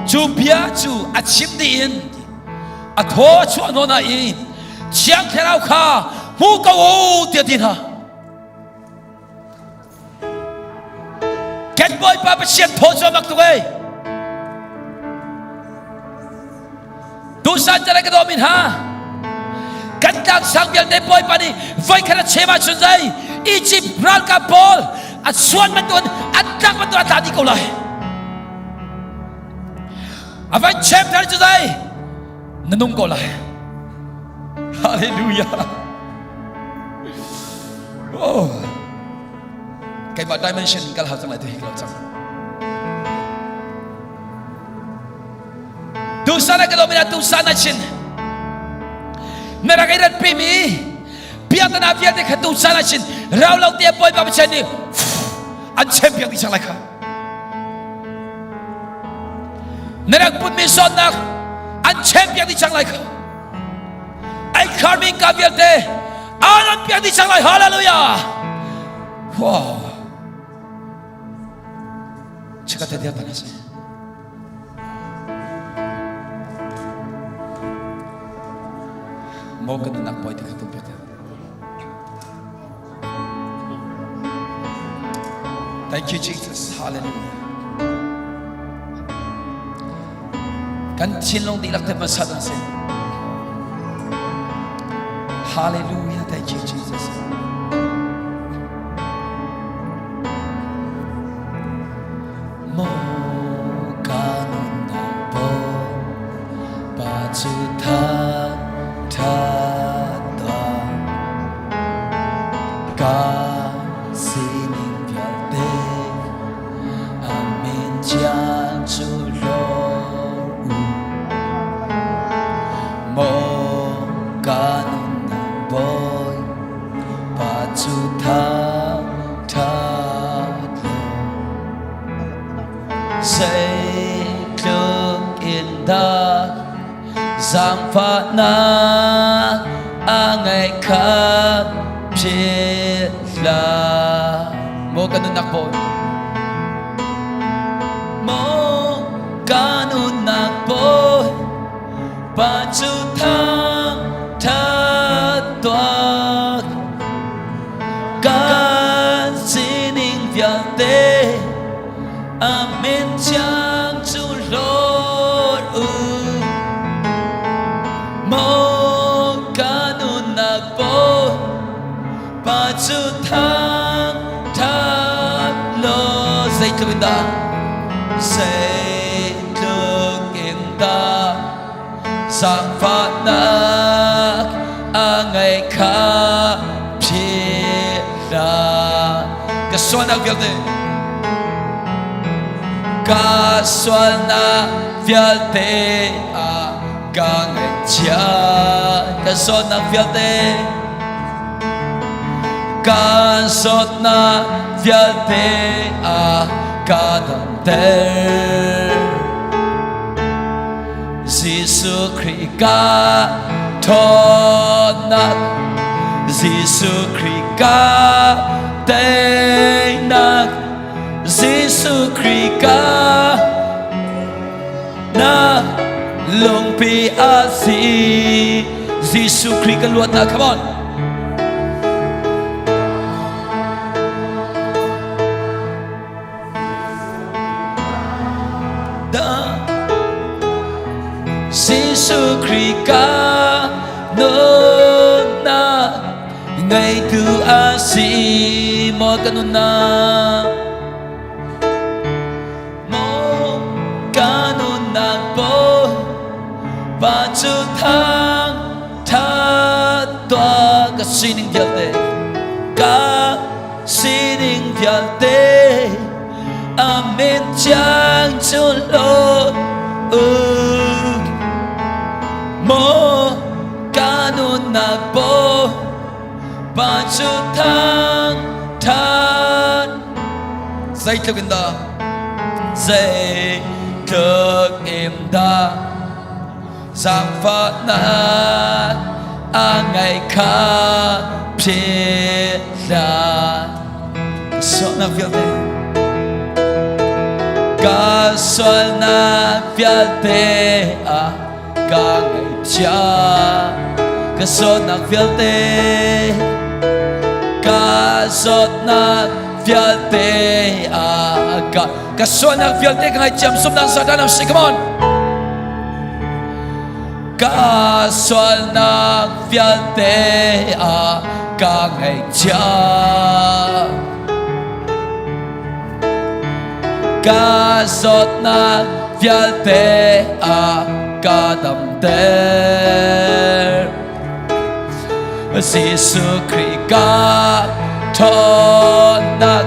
Cu bia cu a chim dih in a thaw a chuah nawn ah i Thiang Thlarau kha hmu ko u tiah ti hna. Kan Bawipa Pathian thaw cu a mak tuk ei. Tusan chan ka dawm in ha. Kan tlang sang vialte Bawipa nih voikhat a chem ahcun zei Egypt ralkap pawl a suan bantukin an tlak bantuk a tla dih ko lai. A van chem thar cu zei na nung ko lai. Hallelujah. Oh. Keimah dimension kal hau cang lai tu hi kal cang. Tu sana ka domina tu sana chin. Na rak i rat pi mi biakna vialte kha tu sana chin rau lo te boy ba chen ni an champion di sang lai kha. Na rak put mi zawtnak an champion di cang lai kha. Ai kharmi ka vialte an piak dih cang lai. Hallelujah. Wow. Chika te dia tan se. Mo kan nak poi te kha tu pe Thank you Jesus. Hallelujah. Kan thinlung dihlak te hmasa dang si. Hallelujah. Thank you Jesus. Mo kanunnak po pa cu tha tha ta ka sining vialte amen chiang cu lor u mo in dah zaangfahnak a ngeih kha philh hlah. Maw ka nunnak Bawi, Maw ka nunnak Bawi, pa cu thang that tuah. Kan sining vialte a min thiang cu hlawt u. Maw ka nunnak Bawi, pa cu thang that law. Zeitluk in dah, Zeitluk in dah zaangfahnak a ngeih kha philh hlah. Ka sualnak vialte, Ka sualnak vialte ah ka ngaihchia. Ka sualnak vialte, Ka zawtnak vialte ah ka damter. Jesuh Khrih ka ṭhawnnak, Jesuh Khrih ka teinak, Jesuh Khrih ka na lungpi a si. Jesuh Khrih ka luatnak, come on. Jesuh Khrih ka nunnak ngeitu a si. Maw ka nunnak, Maw ka nunnak Bawipa cu thang that tuah. Ka sining vialte, Ka sining vialte a min thiang cu hlawt u. Maw ka nunnak Bawipa cu thang that. Zeitluk in dah, Zeitluk in dah zaangfahnak a ngeih kha philh hlah. Sualnak vialte, Ka sualnak vialte a ka ngaihthiam. Ka sualnak vialte, Ka zawtnak vialte a ka Ka sualnak vialte ka ngaihthiam sumnak Satan am si, come on. Ka sualnak vialte a ka ngaihthiam. Ka zawtnak vialte a ka damter. Jesuh Khrih ka ṭhawnnak,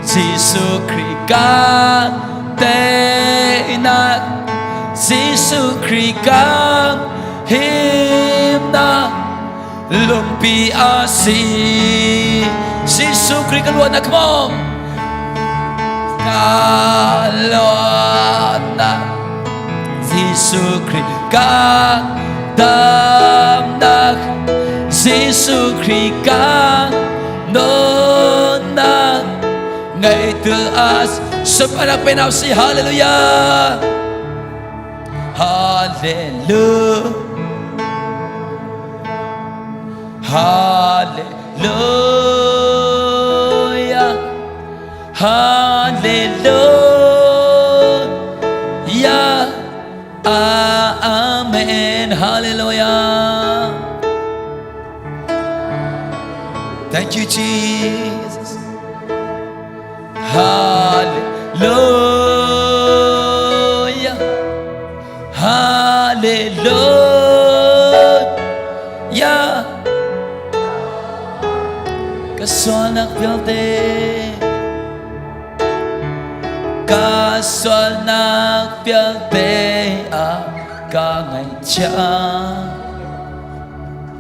Jesuh Khrih ka teinak, Jesuh Khrih ka himnak lungpi a si. Jesuh Khrih ka luatnak, come on. Ka luatnak, Jesuh Khrih ka damnak, Jesuh Khrih ka nunnak ngeitu as Subhanak penau si. Hallelujah. Hallelujah, Hallelujah, Hallelujah, Amen. Hallelujah. Thank you, Jesus. Hallelujah, Hallelujah. Ka sualnak vialte, ka sualnak vialte a ka ngaihchiah.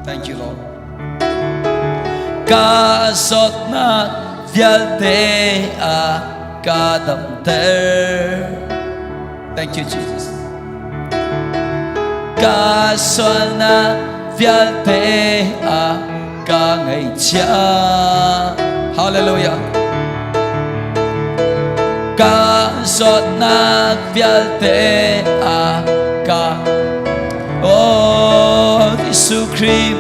Thank you, Lord. Ka zawtnak vialte a ka damter. Thank you, Jesus. Ka sualnak vialte a ka ngaihchiah. Hallelujah. Ka zawtnak vialte a ka Oh, Jesuh Khrih,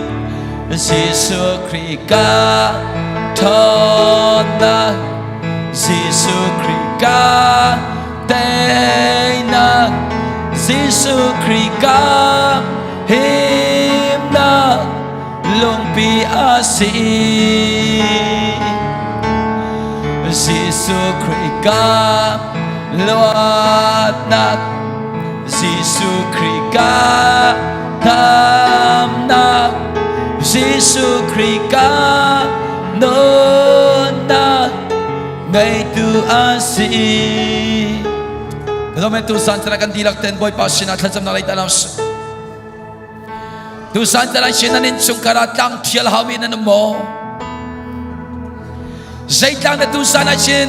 Jesuh Khrih ka ṭhawnnak, Jesuh Khrih ka teinak, Jesuh Khrih ka himnak lungpi a si. Jesuh Khrih ka luatnak, Jesuh Khrih ka damnak, Jesuh Khrih ka nunnak ngeitu a si. Kazom tu san tana kan dilak ten Bawipa sinah thlacamnak lei ta lam. Tusan talai sin nan innchungkhar ah tlang thial haumi nan um maw? Zeitlang na tusan ah chin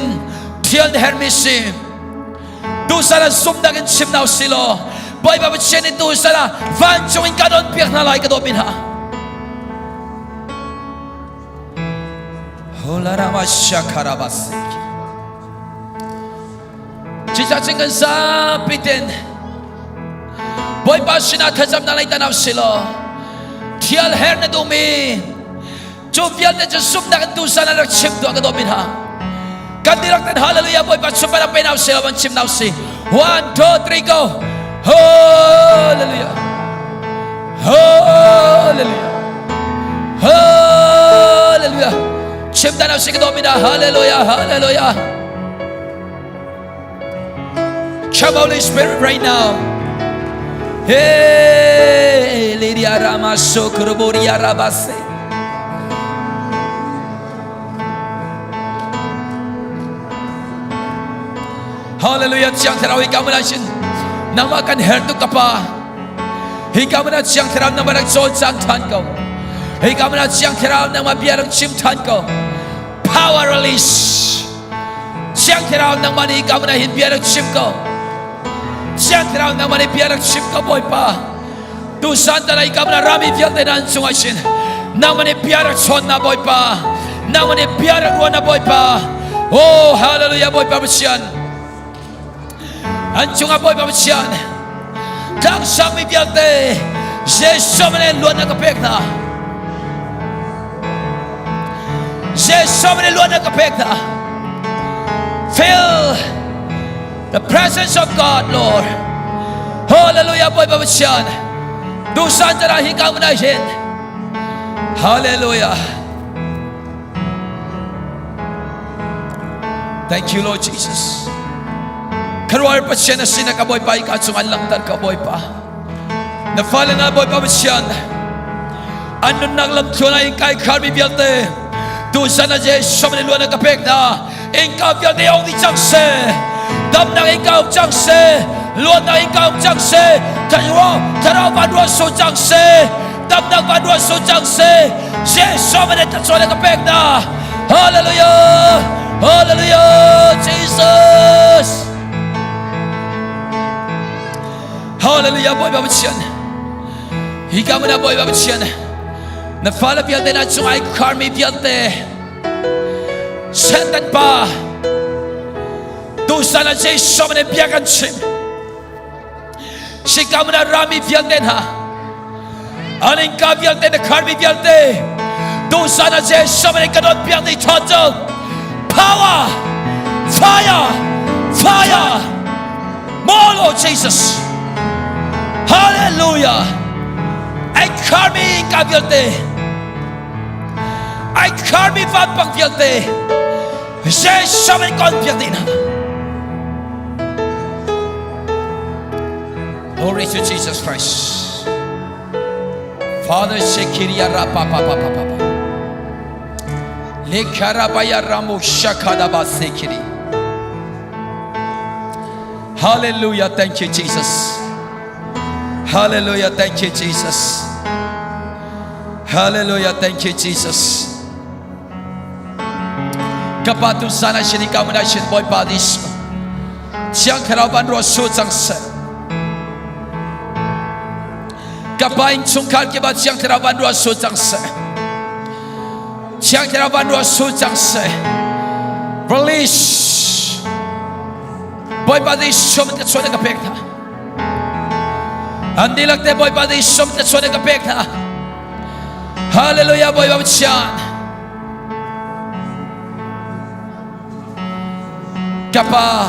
thial na hermi si? Tusan ah zumnak in chim nau si law Bawipa Pathian in tusan ah vancung in ka don piak hna lai ka dawt mi hna. Holarama shakarabasi. Cucaah cun kan zapi ten Bawipa sinah thlacamnak lei tan si law thial her na duhmi cu vialte cu zumhnak in tusan ah rak chim tuah ka dawt mi hna kan dirak ten hallelujah Bawipa chupan pe nau si law van chim nau si one two three go hallelujah hallelujah hallelujah chim ta nau si ka dawt mi hna hallelujah hallelujah Come Holy Spirit right now. Hey, Lady Arama Sokroboria Rabase. Hallelujah. Chiang Thlarau hi kamana shin. Nangmah kan her tu kapa. Hi kamana Chiang Thlarau nangmah rak cawl cang than ko. Hi kamana Chiang Thlarau nangmah bia rak chim than ko. Power release. Siang Thlarau nangmah nih ka mana hin bia rak chim ko. Siang Thlarau nangmah nih bia rak chim ko Bawipa. Tu san talai ka mana rami vialte nan cungah sin. Nangmah nih bia rak chawn na Bawipa. Nangmah nih bia rak ruan na Bawipa. Oh hallelujah Bawipa Pathian. An cungah Bawipa Pathian. Tlang sangmi vialte Jesuh min luatnak ka pek hna. Jesuh min luatnak ka pek hna. Feel the presence of God, Lord. Hallelujah, Bawipa Pathian. Dusan tara hi ka mun hin. Hallelujah. Thank you, Lord Jesus. Kharuar Pathian a sin ka Bawipa i ka cung an langhter ka Bawipa. Na fale na Bawipa Pathian an nunnak lam thluan ah in kai kharmi vialte tusan a Jesuh min luan ka pek hna innka vialte ong dih cang seh damnak innka um cang seh luatnak innka um cang seh thlarau thlarau van ruah su cang seh damnak van ruah su cang seh Jesuh min thluachuah ka pek hna Hallelujah Hallelujah Jesus Hallelujah Bawipa Pathian hi ka mana Bawipa Pathian na fale vialte na cung ai kharmi vialte Satan pa tusan ah Jesuh min bia kan chim Sika mana rami vialte hna Alingka vialte na kharmi vialte tusan ah Jesuh min kan on piak ni thawn power fire fire More Lord Jesus. Hallelujah. Ai kharmi ka vialte. Ai kharmi vanpang vialte. Jesuh in kon piak dih hna. Glory to Jesus Christ. Father Shekiria Rapa Pa Pa Pa Pa Pa. Lekarabaya Ramu Shakadaba Sekiri. Hallelujah. Thank you, Jesus. Hallelujah. Thank you, Jesus. Hallelujah. Thank you, Jesus. Kapa tu sana sini kamu na shin boy padis. Siang thlarau ban ro su chang se. Ka pa innchungkhar kip ah Thiang Thlarau van ruah sur cang seh. Thiang Thlarau van ruah sur cang seh. Release. Bawipa Jesuh min ka chuan ka pek hna. An dihlak te Bawipa Jesuh min ka chuan ka pek hna. Hallelujah Bawipa Pathian. Ka pa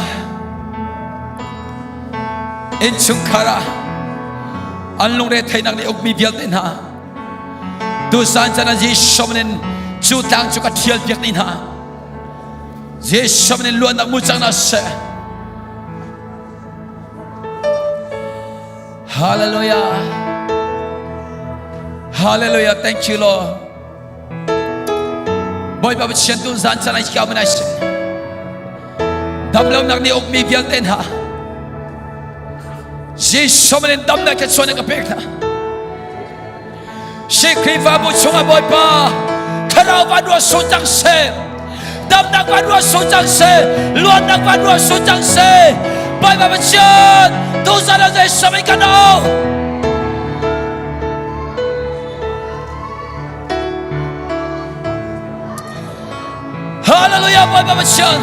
innchungkhar ah an lungre theihnak nih ukmi vialte hna tuzan chan ah Jesuh min in cu tlang cu ka thial piak dih hna. Jesuh min in luatnak mu cang hna seh. Hallelujah. Hallelujah. Thank you, Lord. Bawipa Pathian tu zan chan ai ka mana si. Damlonak nih ukmi vialte hna. Jesuh min in damnak ka chuan ka pek hna. Si Khrihfabu chungah Bawipa thlarau van ruah su cang seh. Damnak van ruah su cang seh. Luatnak van ruah su cang seh. Bawipa Pathian tuzan ah Jesuh min kan au. Hallelujah Bawipa Pathian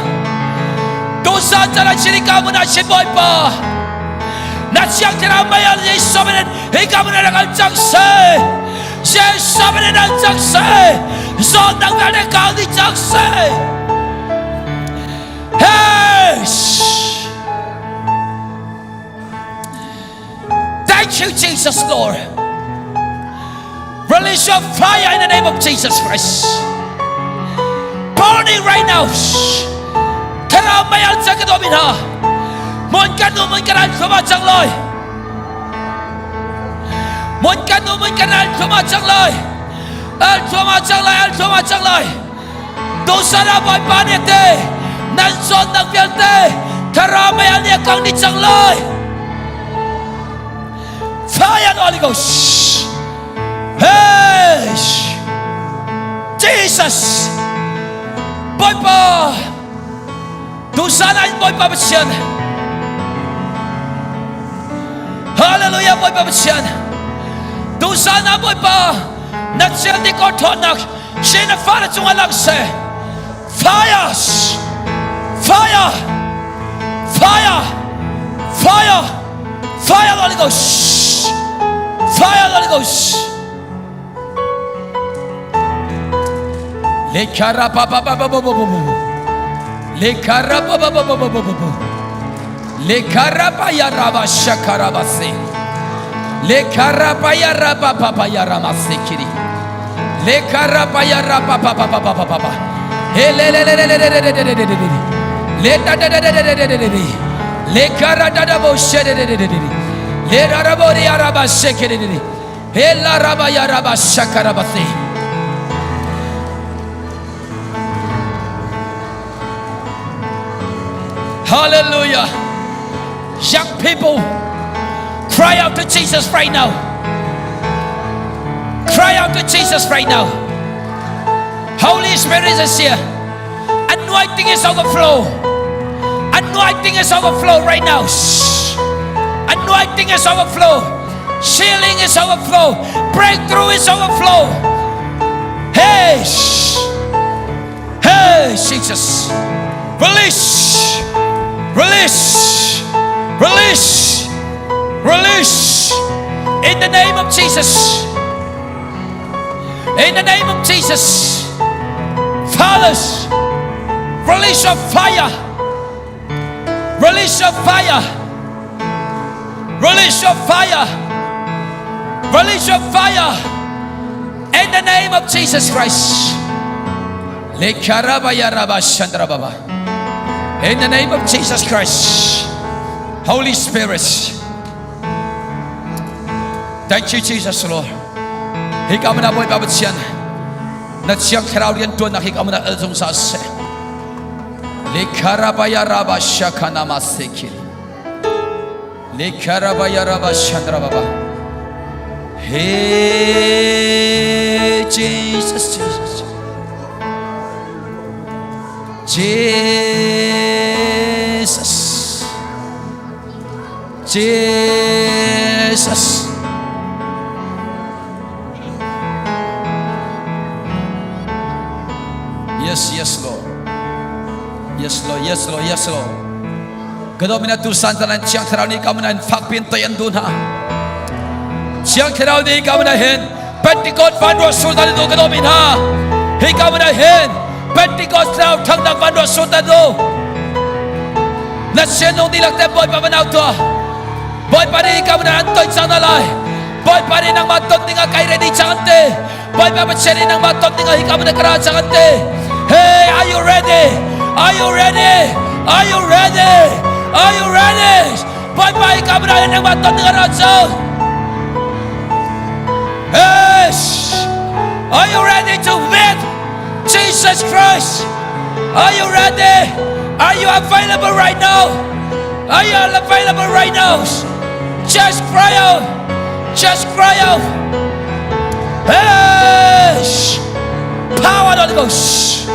Tuzan chan ah chini ka mun ah chin Bawipa Na chiang thlarau mei al Jesuh min in hi ka mun ah rak cang seh Jesuh min in al cang seh Zawtnak vialte kau dih cang seh Hey Thank you, Jesus, Lord. Release your fire in the name of Jesus Christ. Burning right now. Thlarau mei al cang ka dawm in ha. Mon kan nu mon kan al thuma cang loi. Mon kan nu mon kan al thuma cang loi. Al thuma cang lai, al thuma cang lai. Tusana Bawipa nih te nan zawnnak vialte thlarau mei ah nih a kang dih cang lai. Fire Holy Ghost. Hey! Jesus! Bawipa! Tusana in Bawipa Pathian. Hallelujah Bawipa Pathian. Tusana Bawipa na chian ti ko ṭhawnnak She na fale cungah lang seh. Fire! Fire! Fire! Fire! Fire Holy Ghost! Fire Holy Ghost! Le khara pa pa pa pa pa pa pa pa. Le khara pa pa pa pa pa pa pa pa. Le khara pa ya ra ba shakara ba se. Le khara pa ya ra pa pa pa ya ra ma se kiri. Le khara pa ya ra pa pa pa pa pa pa pa pa. He le le le le le le le le le le le le. Le da da da da da da da da da. Le khara da da bo she de de de de de. Le ra ra bo ri ara ba she ke de de de. He la ra ba ya ra ba shakara ba se. Hallelujah. Young people, cry out to Jesus right now. Cry out to Jesus right now. Holy Spirit is here. Anointing is overflow. Anointing is overflow right now. Shh. Anointing is overflow. Healing is overflow. Breakthrough is overflow. Hey, hey, Jesus. Release, release, release, release. In the name of Jesus. In the name of Jesus. Fathers, release your fire. Release your fire. Release your fire. Release your fire. In the name of Jesus Christ. In the name of Jesus Christ. Holy Spirit. Thank you, Jesus, Lord. Hi ka mana Bawipa Pathian na Thiang Thlarau rian ṭuannak hi ka mana al zungzal seh. Le kharabaya raba shakana ma sekil. Le kharabaya raba shandra baba. Hey Jesus, Jesus. Jesus. Jesus. Yes Lord, yes Lord. Kadomina tu san tanan Chiang Thlarau nih kamuna in fak pin toi an du hna. Chiang Thlarau nih kamuna hin Pentecost van ruah sur tan du kadomin ha. Hi kamuna hin Pentecost Thlarau thangnak van ruah sur tan du. Na sian nung dilak te Bawipa van au tuah. Bawipa nih kamuna an toi cang na lai. Bawipa nih nangmah ton dingah kai ready cang an ti. Bawipa Pathian nih nangmah ton dingah hika hmun ah ka ra cang an ti. Hey, are you ready? Are you ready? Are you ready? Are you ready? Bawipa hika hmun ah nangmah ton dingah ra cang. Hey, are you ready to meet Jesus Christ? Are you ready? Are you available right now? Are you available right now? Just cry out. Just cry out. Hey! Power of the Ghost.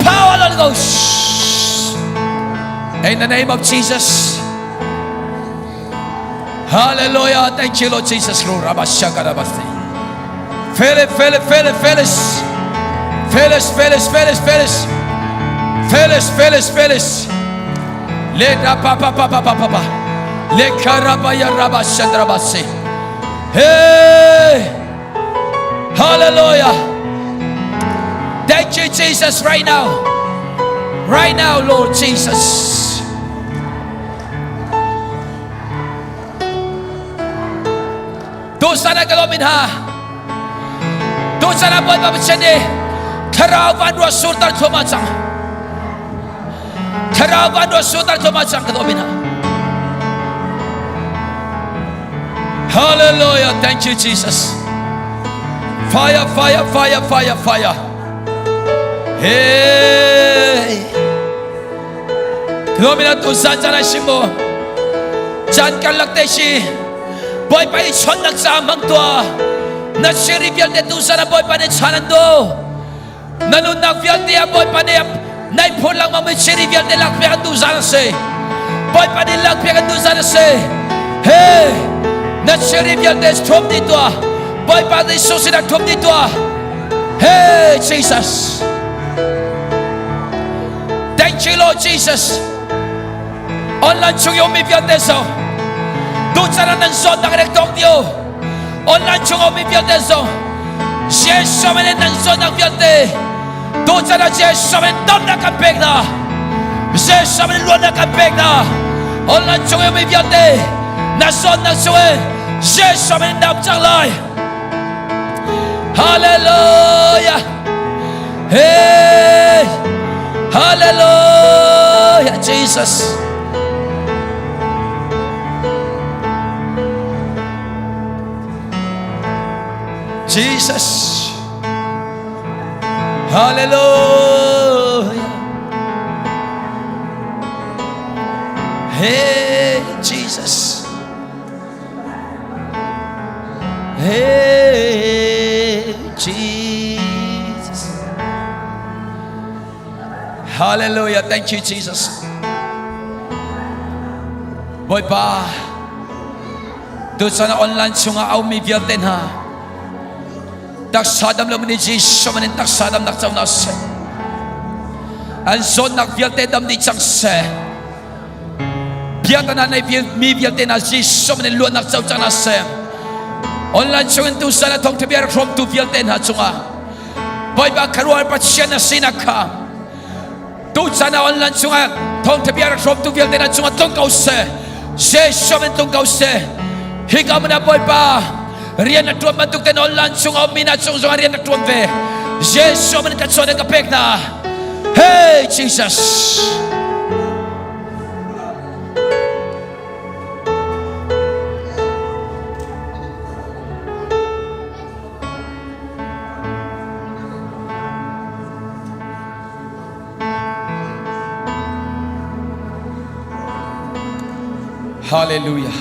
Power of the Ghost. In the name of Jesus. Hallelujah. Thank you, Lord Jesus. Philip, Philip, Philip, Phyllis. Phyllis, Phyllis, Phyllis, Phyllis. Phyllis, Phyllis, Phyllis. Le pa pa pa pa pa pa pa. Le karabaya rabashandrabasi. Hey! Hallelujah. Thank you, Jesus, right now. Right now, Lord Jesus. Tusan ah ka lawm in ha. Tusan ah Bawipa Pathian nih thlarau van ruah surter thluahmah cang. Thlarau van ruah surter thluahmah cang ka lawm in ha. Hallelujah. Thank you, Jesus. Fire, fire, fire, fire, fire. Hey. Lomina tu san chan ai sim mu. Chan kan lak te si. Bawipa i chonnak ca hmang tuah. Na siri vialte tu san ah Bawipa nih chan an du. Na nunnak vialte ah Bawipa nih nai phur lengmang mi siri vialte lakpiak an duh zan a si. Bawipa nih lakpiak an duh zan a si. Hey, na siri vialte thuam dih tuah. Bawipa Jesuh sinah thuam dih tuah. Hey, Jesus. Thank you, Lord Jesus. Online chung i ummi vialte zong tuchan ah nan zawtnak rak tong dio. Online chung ummi vialte zong Jesuh min in nan zawtnak vialte tuchan ah Jesuh min damnak kan pek hna. Jesuh min luatnak kan pek hna. Online chung i ummi vialte na zawtnak chung in Jesuh min dam cang lai. Hallelujah. Hey! Hallelujah, Jesus. Jesus. Hallelujah. Hey, Jesus. Hey, Jesus. Hallelujah. Thank you, Jesus. Bawipa, tuchan online chungah a ummi vialte hna taksa dam lo ni Jesuh in taksa dam nak co na seh an zawtnak vialte dam dih cang seh Biakinn ah nei mi vialte hna Jesuh min in luatnak co cang hna seh. Online chungin tusan a thawngtha bia rak hrawmtu vialte hna cungah Bawipa kharual Pathian na sinak kha tuchan ah online chungah thawngtha bia rak hrawmtu vialte hna cungah tlung ko seh. Jesuh min tlung ko seh. Hika hmun ah Bawipa rian na ṭuan bantuk ten online chung a ummi hna cung zongah rian na ṭuan ve. Jesuh min ka chawn ka pek hna. Hey Jesus. Hallelujah.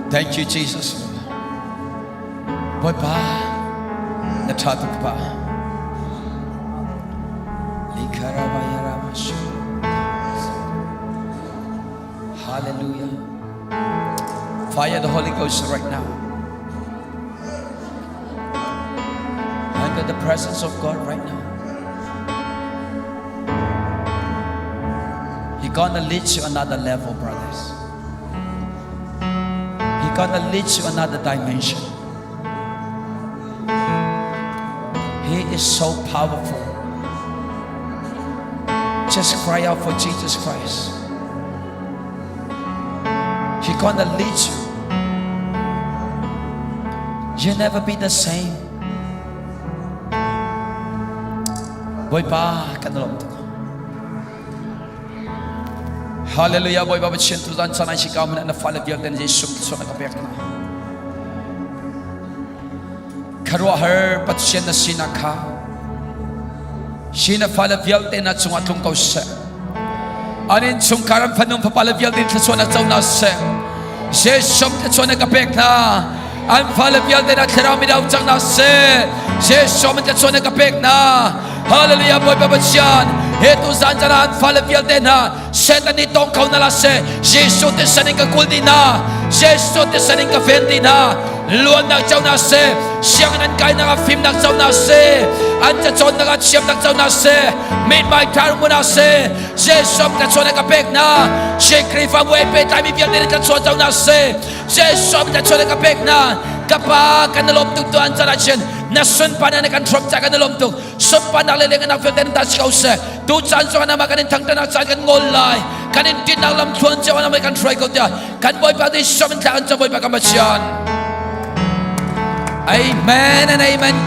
Thank you, Jesus. Bawipa, na ṭha tuk pa. Hallelujah. Fire the Holy Ghost right now. Under the presence of God right now. He gonna lead you another level, brothers. He gonna lead you another dimension. He is so powerful. Just cry out for Jesus Christ. He gonna lead you. You never be the same. Bawipa kan lawm tuk. Hallelujah. Bawipa Pathian tu zan chan ai si ka mun na fale vialte na Jesuh thluachuah na ka pek hna. Khuaruahhar Pathian na sinak kha si na fale vialte na cungah tlung ko seh. An in chungkhar an fanu fapa le vialte thluachuah na co na seh. Jesuh thluachuah na ka pek hna. An fale vialte na thlarau mi dau cang na seh. Jesuh thluachuah na ka pek hna. Hallelujah. Bawipa Pathian, he tu zan chan an fale vialte hna Satan nih tong kho na la seh. Jesuh thisen in ka kul dih hna. Jesuh thisen in ka ven dih hna. Luannak co na seh. Sianginn an kainak ah fimnak co na seh. An cacawnnak ah thiamnak co na seh. Mithmai ṭha mu na seh. Jesuh thluachuah na ka pek hna. Chin Khrihfabu he pehtlaimi vialte nih thluachuah co na seh. Jesuh thluachuah na ka pek hna. Ka Pa, kan i lawm tuk tu an chan ah chin na sunparnak na kan hrawm ca kan i lawm tuk. Sunparnak le lenganak vialte nan ta si ko seh. Tu caan zong ah kan in thangṭhatnak caan kan ngol lai. Kan in ṭinnak lam thluan cio ah kan hruai ko tiah kan Bawipa nih som in thla kan cam. Bawipa kan Pathian. Amen and amen.